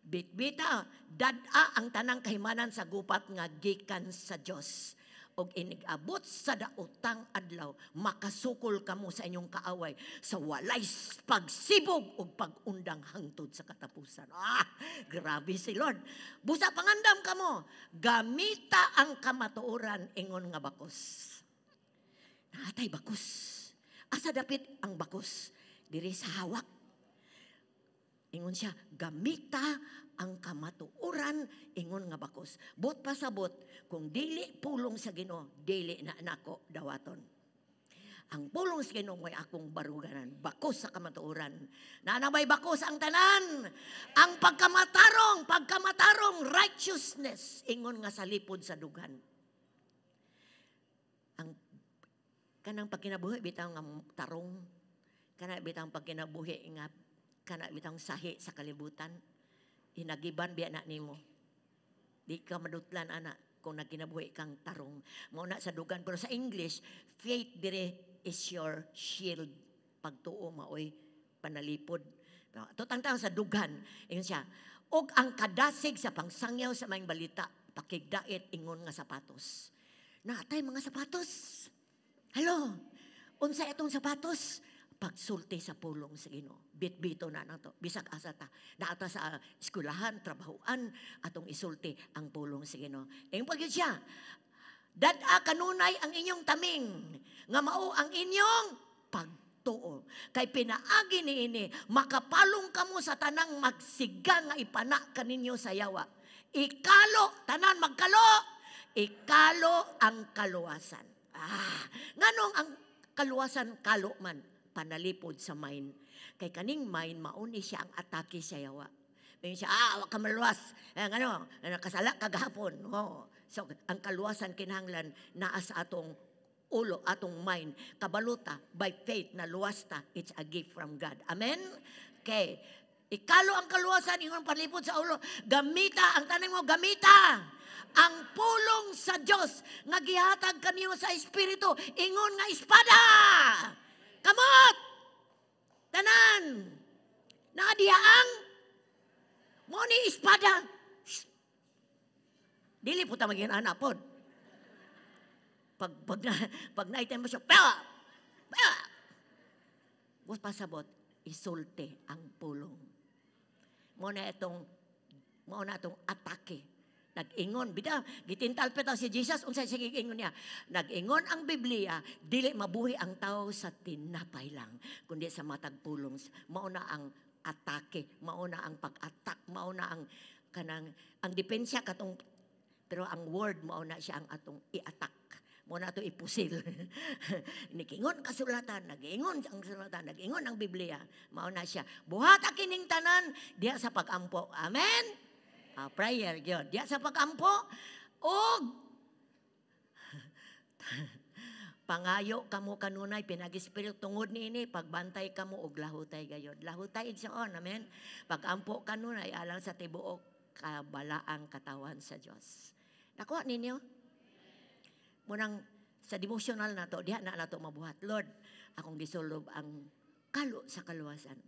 [SPEAKER 1] Bitbita, dad-a ang tanang kahimanan sa gupat nga gikan sa Dios. Og inig-abot sa daotang adlaw, makasukol kamo sa inyong kaaway sa walay pagsibog ug pag-undang hangtod sa katapusan. Ah, grabe si Lord. Busa pangandam kamo, gamita ang kamatuoran ingon nga bakos. Naatay bakos. Asa dapit ang bakos? Diri sa hawak. Ingon siya, gamita ang kamatuoran ingon nga bakos. Bot pasabot, kung dili pulong sa Ginoo, dili na nako dawaton. Ang pulong sa Ginoo mo'y akong baruganan, bakos sa kamatuoran. Naa na bakos ang tanan? Ang pagkamatarong, pagkamatarong, righteousness, ingon nga sa lipod sa dughan. Ang kanang pagkinabuhi bitaw nga tarong, kana bitang pagkinabuhi nga kana bitang sahi sa kalibutan, hinagiban biya na nimo. Di ka madutlan ana kung nagkinabuhi kang tarong. Mao na sa dugan, pero sa English, faith dire is your shield. Pagtuo maoy panalipod. Tutang sa dughan, ingon siya, og ang kadasig sa pangsangyaw sa maayong balita, pakigdait ingon nga sapatos. Naa tay mga sapatos. Hello? Unsa itong sapatos? Pagsulti sa pulong sa Ginoo. Bitbito na nato. Bisag asa ta. Naa ta sa eskwelahan, trabahuan, atong isulti ang pulong sa Ginoo. Ingon pa siya, dad-a kanunay ang inyong taming, nga mao ang inyong pagtuo. Kay pinaagi niini, makapalong kamo sa tanang magsiga nga ipana kaninyo sa yawa. Ikalo, tanan magkalo, ikalo ang kaluwasan. Ah, nganong ang kaluwasan kalo man, panalipod sa mind. Kay kaning mind, mauni siya ang atake sa yawa. Ingon siya, "Ah, wa ka maluwas. Eh, ano, nakasala kagahapon." Oh. So, ang kaluwasan kinahanglan naa sa atong ulo, atong mind. Kabalo ta, by faith, na luwas ta, it's a gift from God. Amen? Okay. Ikalo ang kaluwasan, ingon panlipod sa ulo. Gamita, ang tanan mo, gamita ang pulong sa Dios nga gihatag kaniyo sa Espiritu, ingon nga espada. Kamot! Tanan! Naa diha ang mao ni espada. Dili po ta maging anak pod. Pag na mo siya, pa! Pa! Bus pasabot, isulti ang pulong. Mao na itong atake. Nag-ingon, bida, gitintal pa si Jesus, unsay sige ingon niya? Nag-ingon ang Biblia, dili mabuhi ang tao sa tinapay lang, kundi sa matag pulong. Mao na ang atake, mao na ang pag-attack, mao na ang kanang ang depensa katong, pero ang word mao na siya ang atong i-attack. Mao na ato ipusil. Nikingon kasulatan, nag-ingon ang kasulatan, nag-ingon ang Biblia. Mao na siya. Buhat kining tanan diha sa pagampo. Amen. Ah, prayer gyud. Diha sa pagampo og pangayo kamo kanunay pinaagi Espiritu tungod niini pagbantay kamo og lahutay gayod. Lahutay, igsoon, amen. Pagampo kanunay alang sa tibuok kabalaang katawan sa Dios. Nakuha ninyo? Munang sa devotional nato, diha na nato mabuhat. Lord, akong gisulob ang kalo sa kaluwasan,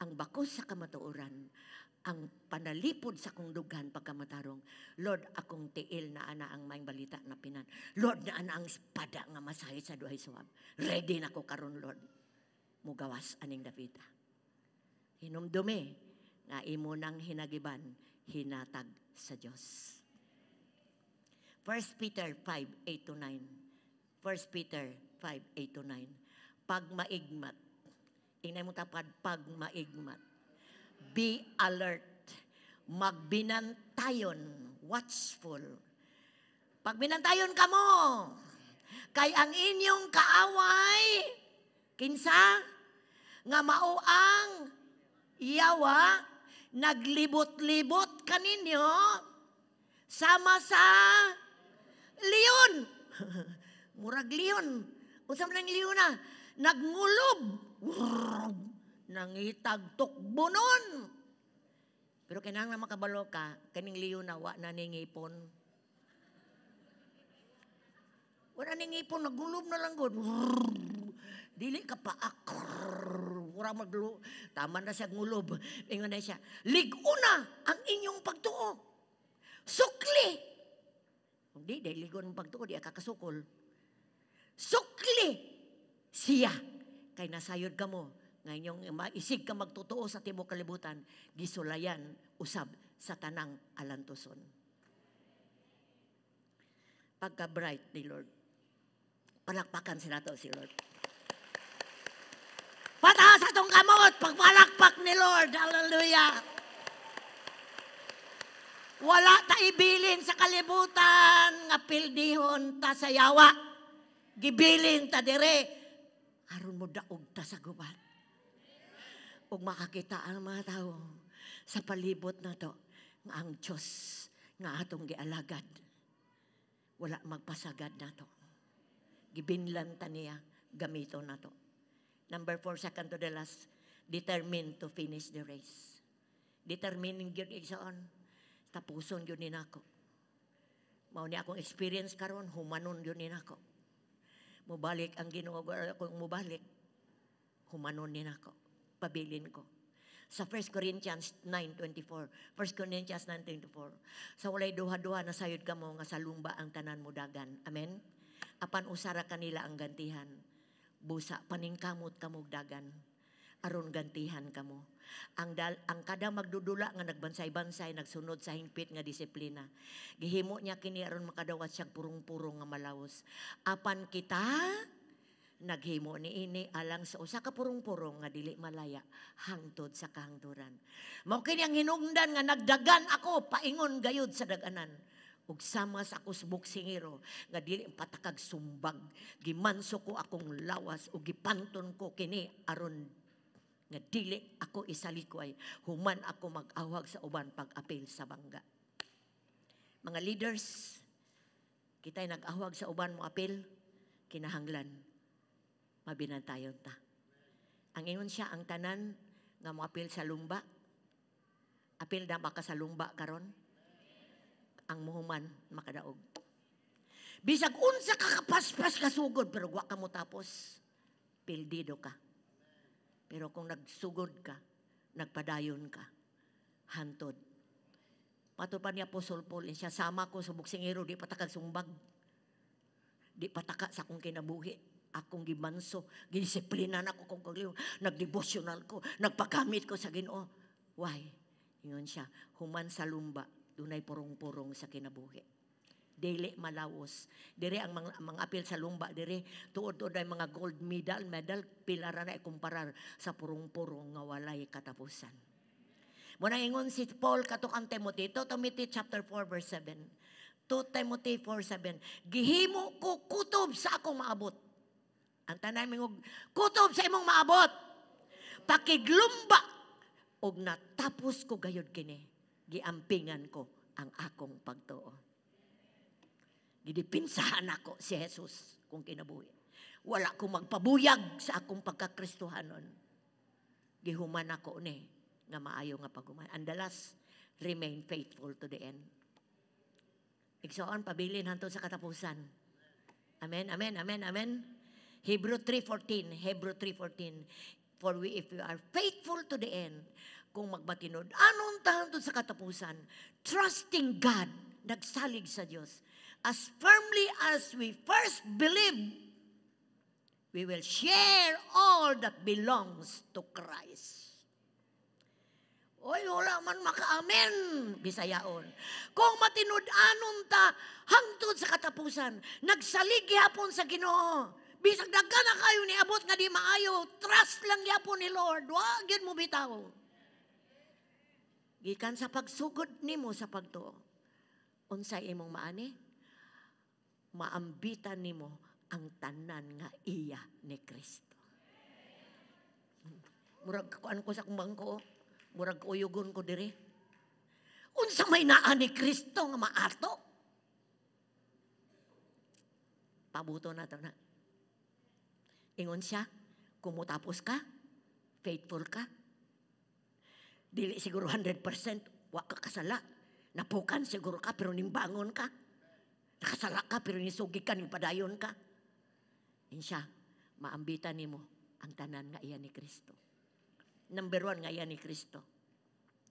[SPEAKER 1] ang bakos sa kamatuoran, ang panalipod sa akong dughan pagkamatarong. Lord, akong tiil naa na ang maayong balita na pinan. Lord, naa na ang espada nga masahit sa duhay suwab. Ready na ko karon, Lord. Mugawas aning dapita. Hinumdumi nga imo nang hinagiban, hinatag sa Dios. 1 Peter 5, 8 to 9. 1 Peter 5, 8 to 9. Pagmaigmat. Ingnan mo tapad, pagmaigmat. Be alert. Magbinantayon. Watchful. Pagbinantayon kamo, kay ang inyong kaaway, kinsa? Nga mao ang yawa, naglibot-libot kaninyo, sama sa leon. Murag leon. Unsa man ang leon na? Nagngulob. Nangitag tukbonon. Pero kinahanglan makabalo ka, kaning leon na wa na ningipon. Wala ning ngipon, nagulob na lang gud. Dili ka paak. Mura maglo. Tama na siya ngulob. Ingon na siya, lig-una ang inyong pagtuo. Sukli. Hindi, dahil ligon ang pagtuo, di ka kasukol. Sukli siya. Kay nasayod ka mo, nga inyong maisig ka magtotoo sa tibuok kalibutan, gisulayan usab sa tanang alantuson. Pagka-bright ni Lord. Palakpakan sa nato si Lord. Pataas atong kamot, pagpalakpak ni Lord. Hallelujah. Wala ta ibilin sa kalibutan nga pildihon ta sa yawa. Gibilin ta dire. Aron mo daog ta sa gubat. Ug makakita ang mga tao sa palibot nato nga ang Diyos nga atong gialagad wala magpasagad nato. Gibinlan ta niya, gamito nato. Number 4, second to the last, determined to finish the race. Determined gyud, igsoon. Tapuson gyud ni nako. Mao ni akong experience karon, humanon gyud ni nako. Mubalik ang Ginoo kung mubalik, humanon ni nako. Pabilin ko. Sa 1 Corinthians 9:24, 1 Corinthians 9:24, sa walay duha-duha nasayod kamo nga sa lumba ang tanan mo dagan. Amen? Apan usara kanila ang gantihan. Busa paningkamot kamo dagan aron gantihan kamo. Ang kada magdudula nga nagbansay-bansay, nagsunod sa hingpit nga disiplina. Gihimo niya kini aron makadawat siyang purong-purong nga malawos. Apan kita naghimo ni ini alang sa usa ka purong-purong nga dili malaya hangtod sa kahangturan. Mao kini ang hinungdan nga nagdagan ako paingon gayud sa daganan. Ug sama sa ako sa boksingero nga dili patakag sumbag, gimanso ko akong lawas ug gipanton ko kini aron nga dili ako isalikway human ako mag-awhag sa uban pag-apil sa bangga. Mga leaders, kita'y nag-awhag sa uban mo apil, kinahanglan mabinantayon ta. Ang ingon siya, ang tanan nga moapil sa lumba, apil na baka sa lumba karon, ang muhuman makadaog. Bisag unsa ka kapaspas kasugod pero wa ka mo tapos, pildido ka. Pero kung nagsugod ka, nagpadayon ka, hantod. Mato pa ni Apostol Paul, siya sama ko sa boksingero, di patakag sumbag. Di pataka sa akong kinabuhi. Akong gimanso, gidisiplina na ako kung kagaliw. Nagdevotional ko, nagpagamit ko sa Ginoo. Why? Ingon siya, human sa lumba, dunay purong-purong sa kinabuhi. Dili malawos. Dire ang mga apil sa lumba, dire tuod-tuod ay mga gold medal, pila ra na ikumparar sa purong-purong nga walay katapusan. Muna ingon si Paul katukang Timothy, 2 Timothy chapter 4 verse 7. 2 Timothy 4:7. Gihimo ko kutob sa akong maabot. Ang tanan mingog, kutob sa imong maabot. Pakiglumba og natapos ko gayud kini, giampingan ko ang akong pagtuo. Gidipinsahan ako si Jesus kung kinabuhi. Wala ko magpabuyag sa akong pagkakristohanon. Gihuman ako ni nga maayo nga paghuman. And the last, remain faithful to the end. Igsoon, pabilin hantod sa katapusan. Amen, amen, amen, amen. Hebrew 3:14, Hebrew 3:14. For we, if we are faithful to the end, kung magmatinod, anon ta hantod sa katapusan, trusting God, nagsalig sa Dios, as firmly as we first believe, we will share all that belongs to Christ. Oy, wala man makaamen, Bisayaon. Kung matinud-anon ta hangtod sa katapusan, nagsalig gyapon sa Ginoo. Bisag daghan na kayo niabot nga di maayo, trust lang gyapon ni Lord. Wa gyud mo bitaw. Gikan sa pagsugod nimo sa pagtuo, unsay imong maani? Maambitan nimo ang tanan nga iya ni Kristo. Murag kuan ko sa akong bangko, murag uyugon ko diri. Unsa may naa ni Kristo nga maato? Pabuto na to na. Ingon siya, kung mutapos ka, faithful ka. Dili siguro 100%, wa ka kasala. Napukan siguro ka, pero nimbangon ka. Nakasala ka, pero nisugi ka, nipadayon ka. Ingon siya, maambitan nimo ang tanan nga iya ni Kristo. Number 1 nga iya ni Kristo,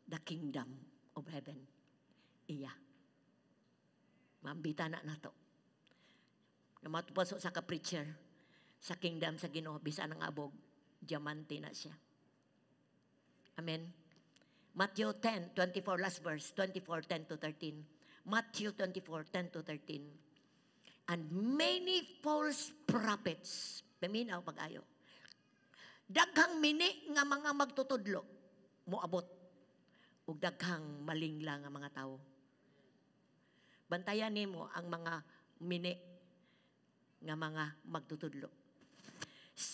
[SPEAKER 1] the kingdom of heaven. Iya. Maambitan na nato. Namatupaso sa ka-preacher, sa kingdom sa Ginoo, bisan ang abog, diamante na siya. Amen. Matthew 10:24, last verse, 24, 10 to 13. Matthew 24, 10 to 13. And many false prophets, paminaw pag-ayo, daghang mini nga mga magtutudlo, moabot, ug daghang malingla nga mga tao. Bantayan nimo ang mga mini nga mga magtutudlo.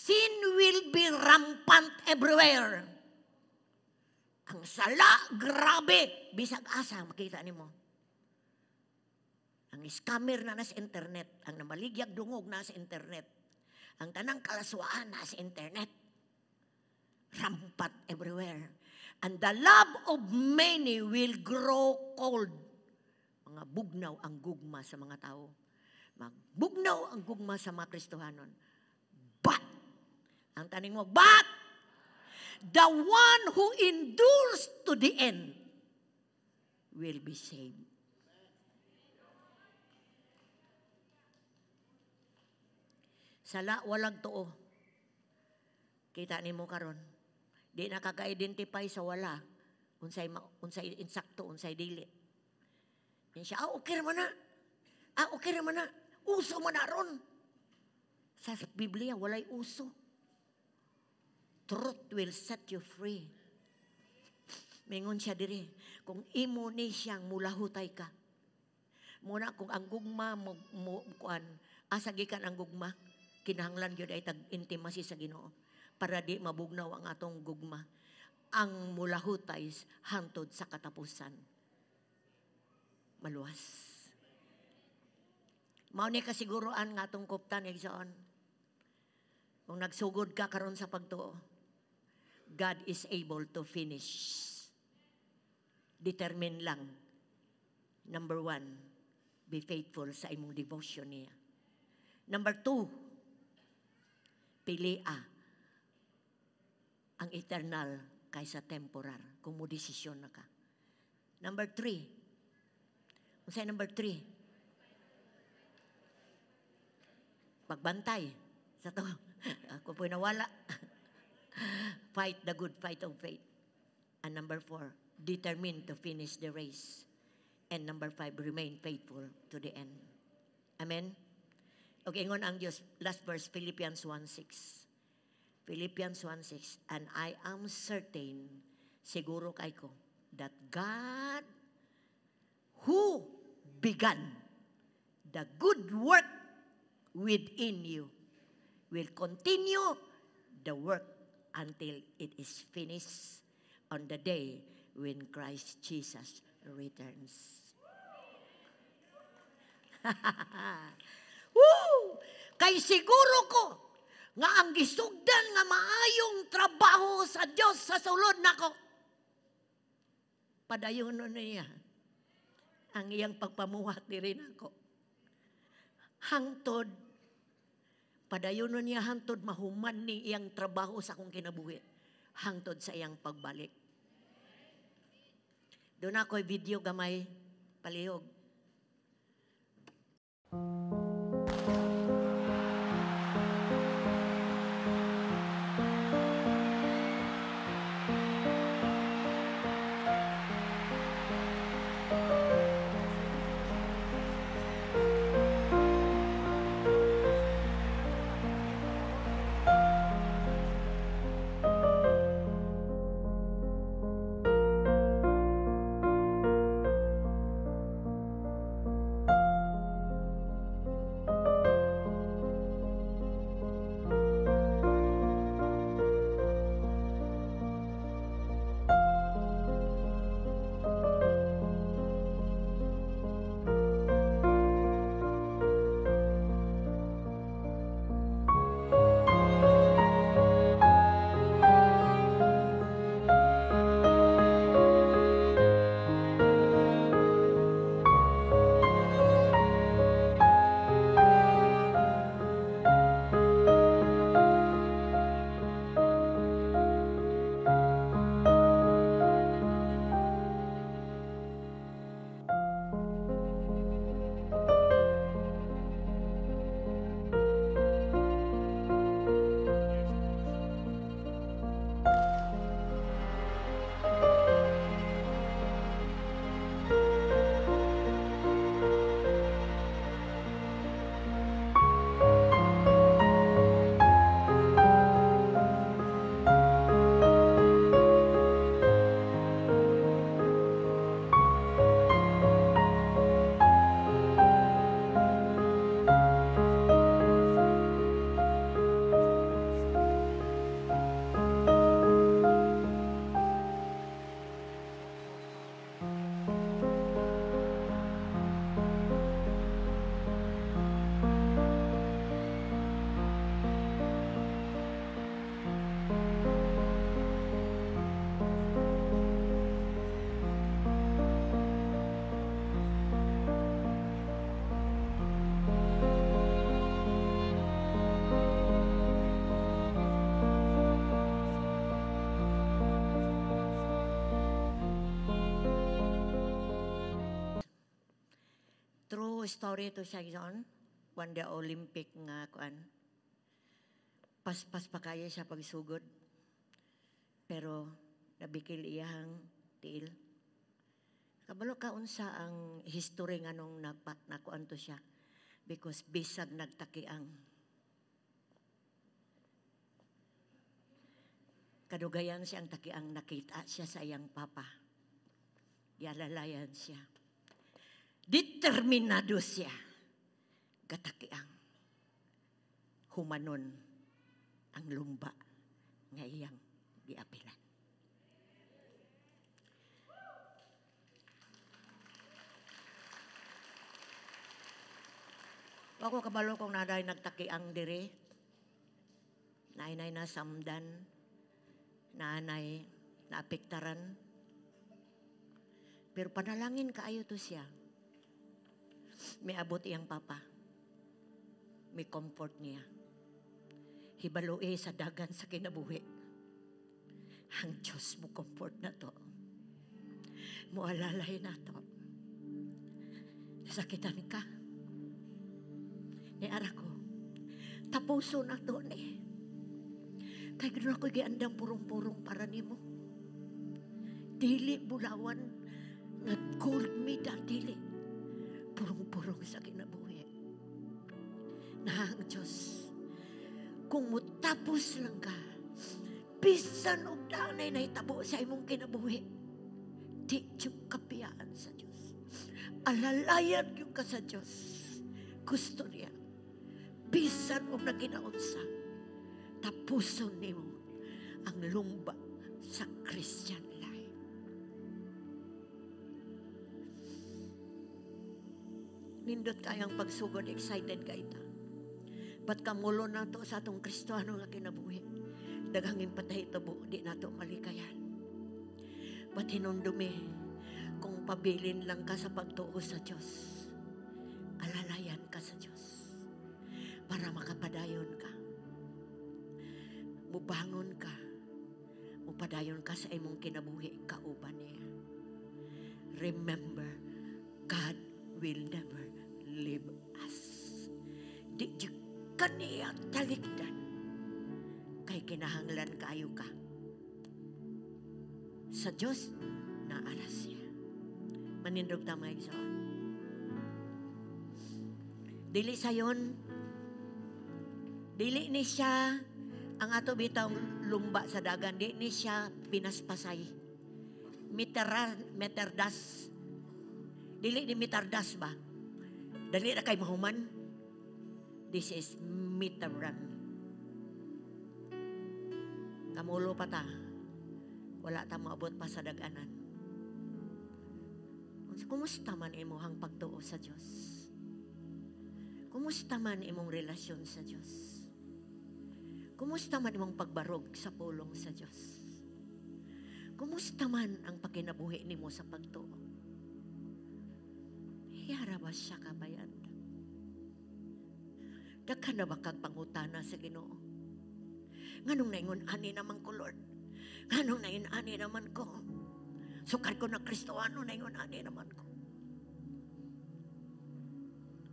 [SPEAKER 1] Sin will be rampant everywhere. Ang sala, grabe. Bisag asa, makita nimo. Ang scammer na nasa internet. Ang namaligyag dungog na sa internet. Ang tanang kalaswaan na sa internet. Rampant everywhere. And the love of many will grow cold. Mga bugnaw ang gugma sa mga tao. Magbugnaw ang gugma sa mga Kristohanon. But, ang taning mo, but, the one who endures to the end will be saved. Sala, walang tuo. Kita nimo karon. Di nakaka-identify sa wala. Unsay unsay insakto, unsay dili. Yan siya, okay naman na. Okay naman na. Uso man na ron. Sa Biblia, walay uso. Truth will set you free. Mingon siya diri, kung imo ni siyang mulahutay ka. Muna kung ang gugma mo kuan, asa gikan ang gugma, kinahanglan gyud ay tag intimacy sa Ginoo para di mabugnaw ang atong gugma. Ang mulahutay hangtod sa katapusan. Maluwas. Mao ni kasiguroan nga atong kuptan igsoon. Kung nagsugod ka karon sa pagtuo, God is able to finish. Determine lang. Number one, be faithful sa imong devotion niya. Number two, pilia ang eternal kaysa temporal kung mo desisyon na ka. Number three, unsay number three? Pagbantay. Sa to, ako po'y nawala. Fight the good fight of faith. And number four, determine to finish the race. And number five, remain faithful to the end. Amen? Okay, ingon ang Diyos, last verse, Philippians 1:6. Philippians 1:6, and I am certain, siguro kay ko, that God who began the good work within you will continue the work until it is finished on the day when Christ Jesus returns. Woo! Kay siguro ko nga ang gisugdan nga maayong trabaho sa Dios sa sulod nako, padayon niya ang iyang pagpamuhat diri nako. Hangtod padayon niya hangtod mahuman ni iyang trabaho sa akong kinabuhi, hangtod sa iyang pagbalik. Doon ako'y video gamay palihog. story to siya John, one the Olympic nga kuan. Paspas pa kaya siya pagsugod. Pero nabikil iyang tiil. Kabalo ka unsa ang history nganong nakuan to siya. Because bisag nagtakiang. Kadugayan siyang takiang nakita siya sa iyang papa. Gialalayan siya. Determinado siya. Gatakiang. Humanon ang lumba nga iyang giapilan. Ako kabalo kung naday nagtakiang dire. Nainay na samdan. Naanay naapektaran. Pero panalangin kaayo to siya. May abot iyang papa. May comfort niya. Hibaloi sa dagan sa kinabuhi. Ang Diyos mo comfort na to. Mualalay na to. Nasakitan ka. Ni ara ko. Tapuso na to ni. Kay gano'n ako giandang purong-purong para nimo. Dili bulawan nga gold medal dili. Purong-purong sa kinabuhi. Na ang Diyos, kung mutapos lang ka, bisan og danay nahitabo sa imong kinabuhi, di jud kapiyaan sa Diyos. Alalayan jud ka sa Diyos. Gusto niya. Bisan og naginaunsa, tapuson nimo ang lumba sa Christian life. Nindot kayang pagsugod, excited ka ita. Ba't kamulo na to sa atong Kristohano nga kinabuhi? Daghang impatay tabo, di na to malikayan. Ba't hinundumi kung pabilin lang ka sa pagtuo sa Diyos? Alalayan ka sa Diyos para makapadayon ka. Mubangon ka. Mupadayon ka sa imong kinabuhi kauban niya. Remember, God will never leave us. Di kaniya talikdan. Kay kinahanglan kaayo ka. Sa Diyos, naaras siya. Manindog ta mga igsoon. Dili sayon, dili ni siya ang ato bitawng lumba sa dagan, di ni siya pinaspasay. Meterdas. Dili ni meterdas ba? Dali na kay mahuman. This is meteran. Kamulo pa ta. Wala ta maabot pa sa daganan. Kumusta man imong pagtuo sa Dios? Kumusta man imong relasyon sa Dios? Kumusta man imong pagbarog sa pulong sa Dios? Kumusta man ang pakinabuhi nimo sa pagtuo? Hiyara ba siya kabayan? Daghan na ba kag pangutana sa Ginoo? Nganong naingon ani naman ko, Lord? Nganong naingon ani naman ko? Sukar ko na Kristoano, naingon ani naman ko.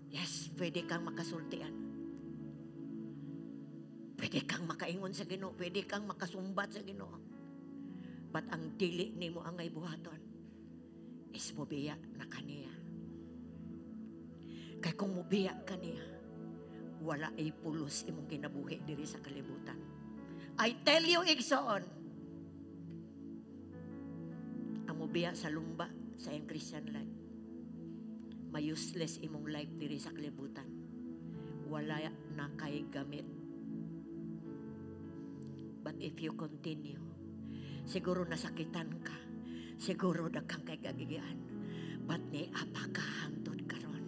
[SPEAKER 1] Yes, pwede kang makasultian. Pwede kang makaingon sa Ginoo, pwede kang makasumbat sa Ginoo. But ang dili nimo angay buhaton is mobiya na kaniya. Kay kung mobiya kaniya, wala ay pulos imong kinabuhi diri sa kalibutan. I tell you, igsoon, ang mobiya sa lumba sa iyang Christian life, ma-useless imong life diri sa kalibutan. Wala na kay gamit. But if you continue, siguro nasakitan ka, siguro daghang kay gagigian, but ni apa ka hangtod karon.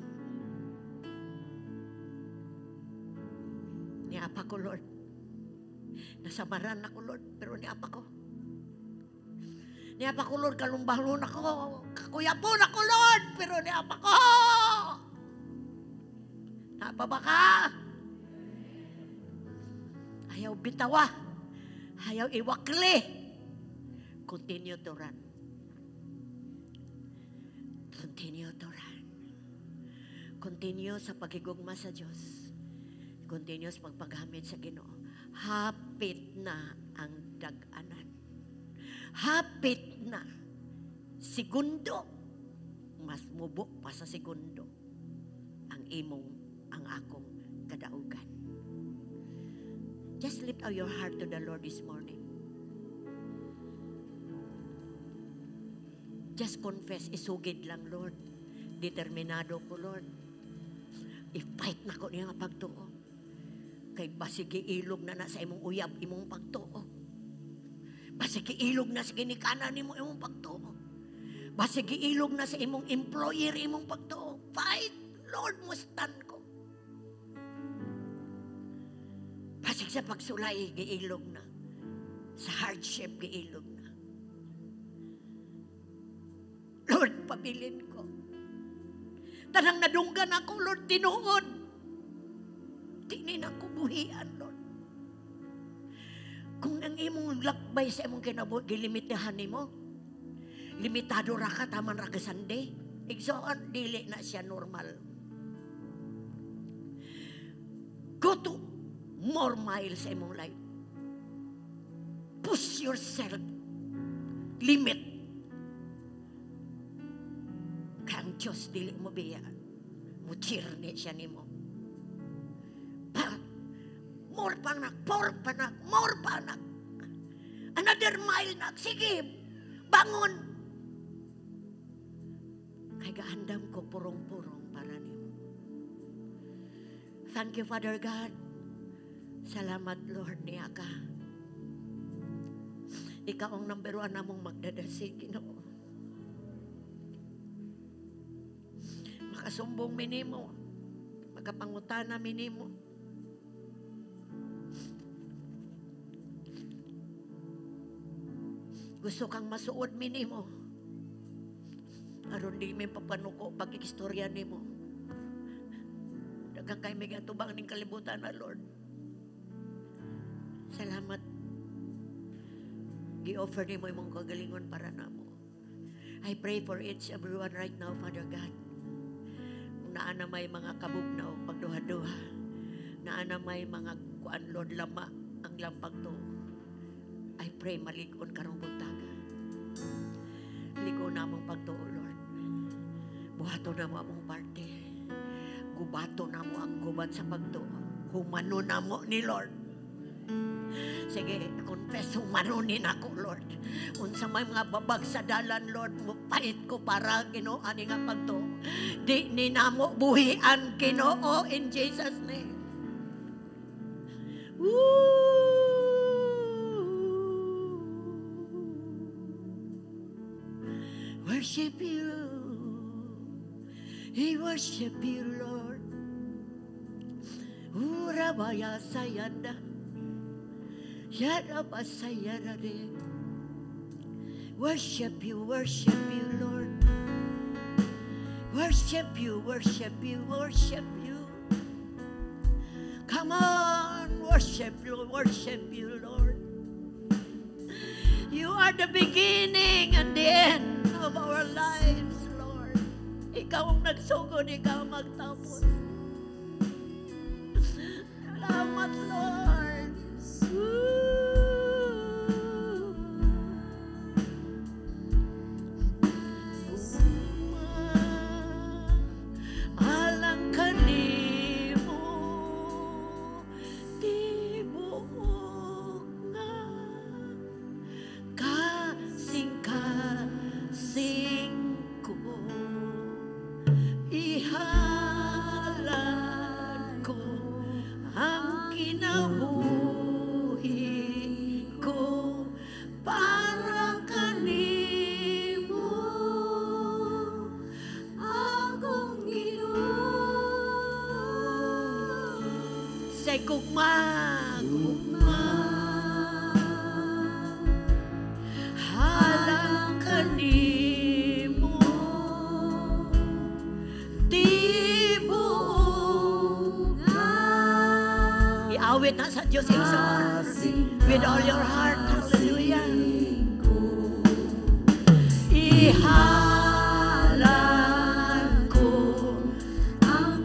[SPEAKER 1] Ni apa ko, Lord. Nasamaran ako, Lord, pero ni apa ko. Ni apa ko, Lord, kalumbalon ako. Kakuyapon ako, Lord, pero ni apa ko. Napa ba ka? Ayaw bitawa. Ayaw iwakli. Continue to run. Continue to run. Continue sa paghigugma sa Dios. Continue sa pagpagamit sa Ginoo. Hapit na ang dag-anan. Hapit na. Segundo. Mas mubo pa sa segundo ang imong, ang akong kadaugan. Just lift out your heart to the Lord this morning. Just confess, isugid lang, Lord. Determinado ko, Lord. I-fight na ko niya nga pagtuo. Kay basig ilog na na sa imong uyab, imong pagtuo. Basig ilog na sa ginikanan nimo imong pagtuo. Basig ilog na sa imong employer imong pagtuo. Fight, Lord, mustan ko. Basig sa pagsulay, giilog na. Sa hardship, giilog na. Lord, pabilin ko. Tanang nadunggan ako, Lord, tinuod. Tinin ako buhian, Lord. Kung ang imong lakbay sa imong kinabuhi, gilimitahan nimo. Limitado ra ka, taman ra ka Sunday. Igsoon, dili na siya normal. Go to more miles sa imong life. Push yourself. Limit. Kang Diyos, dili mo biya. Muchirni siya nimo. Pa, more panak, more panak, more panak. Another mile nak. Sige, bangon. Kay gaandam ko purong-purong para nimo. Thank you, Father God. Salamat, Lord, niya ka. Ikaw ang number one namong magdadasig, Ginoo. Makasumbong minimo, makapangutana minimo. Gusto kang masuod minimo. Aron di mi papanuko pag-istorya nimo. Daghang kay may gatubang ning kalibutan na, Lord. Salamat. Gi-offer nimo imong kagalingon para namo. I pray for each everyone right now, Father God. Naa na may mga kabugnaw, pagduha-duha. Naa na may mga kuan, Lord, lama ang lampag to. I pray malig-on karong buntaga. Ligo na among pagtuo, Lord. Buhato na mo among parte. Gubato na mo ang gubat sa pagtuo. Humano na mo ni Lord. Sige, confess, humanunin ako, Lord. Unsa may mga babag sa dalan, Lord, mupait ko para Ginoo ani nga pagtuo. Di ni namo buhian, Ginoo, in Jesus' name. Woo! Worship you. He worship you, Lord. Urabaya sayanda. Worship you, Lord. Worship you, worship you, worship you. Come on, worship you, Lord. You are the beginning and the end of our lives, Lord. Ikaw ang nagsugod, ikaw ang magtapos. Salamat, Lord. Alang kanimo tibuok nga kasing-kasing ko, ihalad ko ang kinabuhi ko para kanimo, akong Ginoo. Say gugma, gugma, halang kanimo, tibuok nga. Iawit na sa Diyos, igsoon. With all your heart, hallelujah. Ihalad ko ang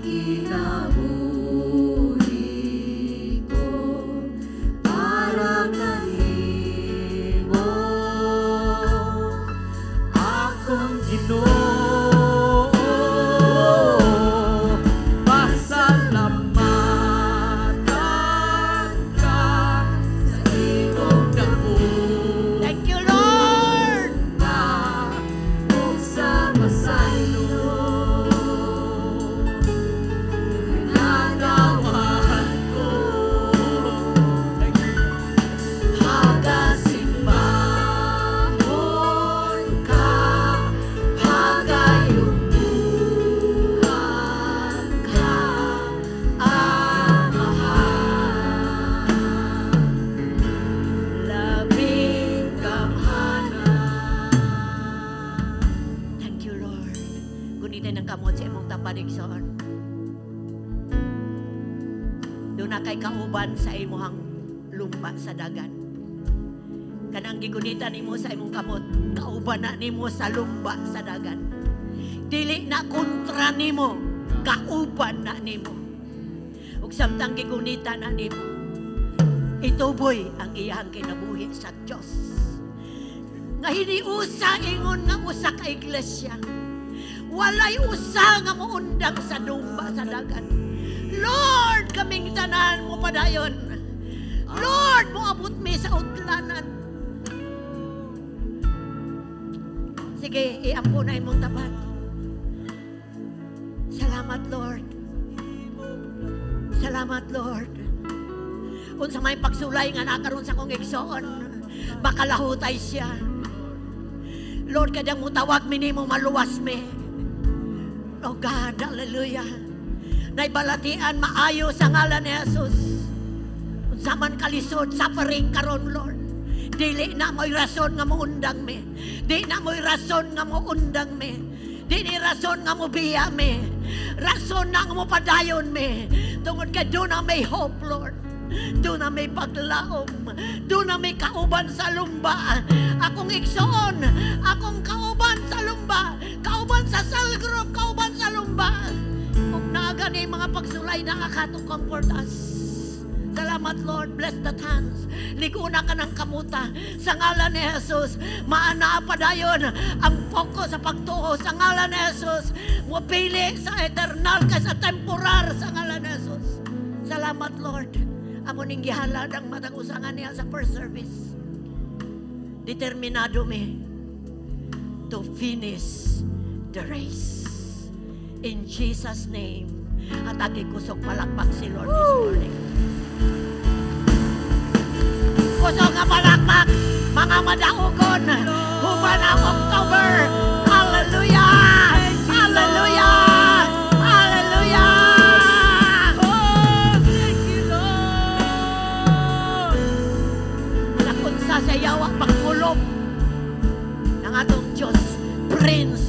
[SPEAKER 1] kauban sa imuhang lumba sa dagan. Kanang gigunitan nimo sa imong kamot, kauban na nimo sa lumba sa dagan. Dili na kontra nimo, kauban na nimo. Ug samtang gigunitan na nimo, ituboy ang iyang kinabuhi sa Dios. Nga hindi usa ingon nga usa ka iglesia. Walay usa nga muundang sa lumba sa dagan. Lord, kaming tanan mo padayon. Lord, moabot mi sa utlanan. Sige, iampo na imong tapat. Salamat, Lord. Salamat, Lord. Unsa may pagsulay nga nakaroon sa kong igsoon, baka lahutay siya. Lord, kadang mo tawag mi nimo, maluwas mi. Oh God, hallelujah. Naibalatian maayo sa ngalan ni Jesus. Unsa man kalisod, suffering karon, Lord. Dili na mo'y rason nga moundang mi. Di na mo'y rason nga moundang mi. Di ni rason nga mobiya mi. Rason na nga mopadayon mi. Tungod kay duna may hope, Lord. Duna may paglaom. Duna may kauban sa lumba. Akong igsoon, akong kauban sa lumba. Kauban sa cell group, kauban sa lumba. Kung naa gani mga pagsulay na to comfort us. Salamat, Lord. Bless the hands. Liguna ka ng kamuta. Sa ngalan ni Jesus, maana pa dayon ang focus sa pagtuo. Sa ngalan ni Jesus, mupili sa eternal kaysa temporal sa ngalan ni Jesus. Salamat, Lord. Amo ning gihalad ang matag usangan niya sa first service. Determinado mi to finish the race. In Jesus' name. At agi kusog palakpak si Lord this morning. Kusog nga palakpak, mga madaugon, human ang October. Hallelujah! Hallelujah! Hallelujah!
[SPEAKER 2] Oh, thank you, Lord.
[SPEAKER 1] Nakunsa sa yawa pagkulob ng atong Diyos, Prince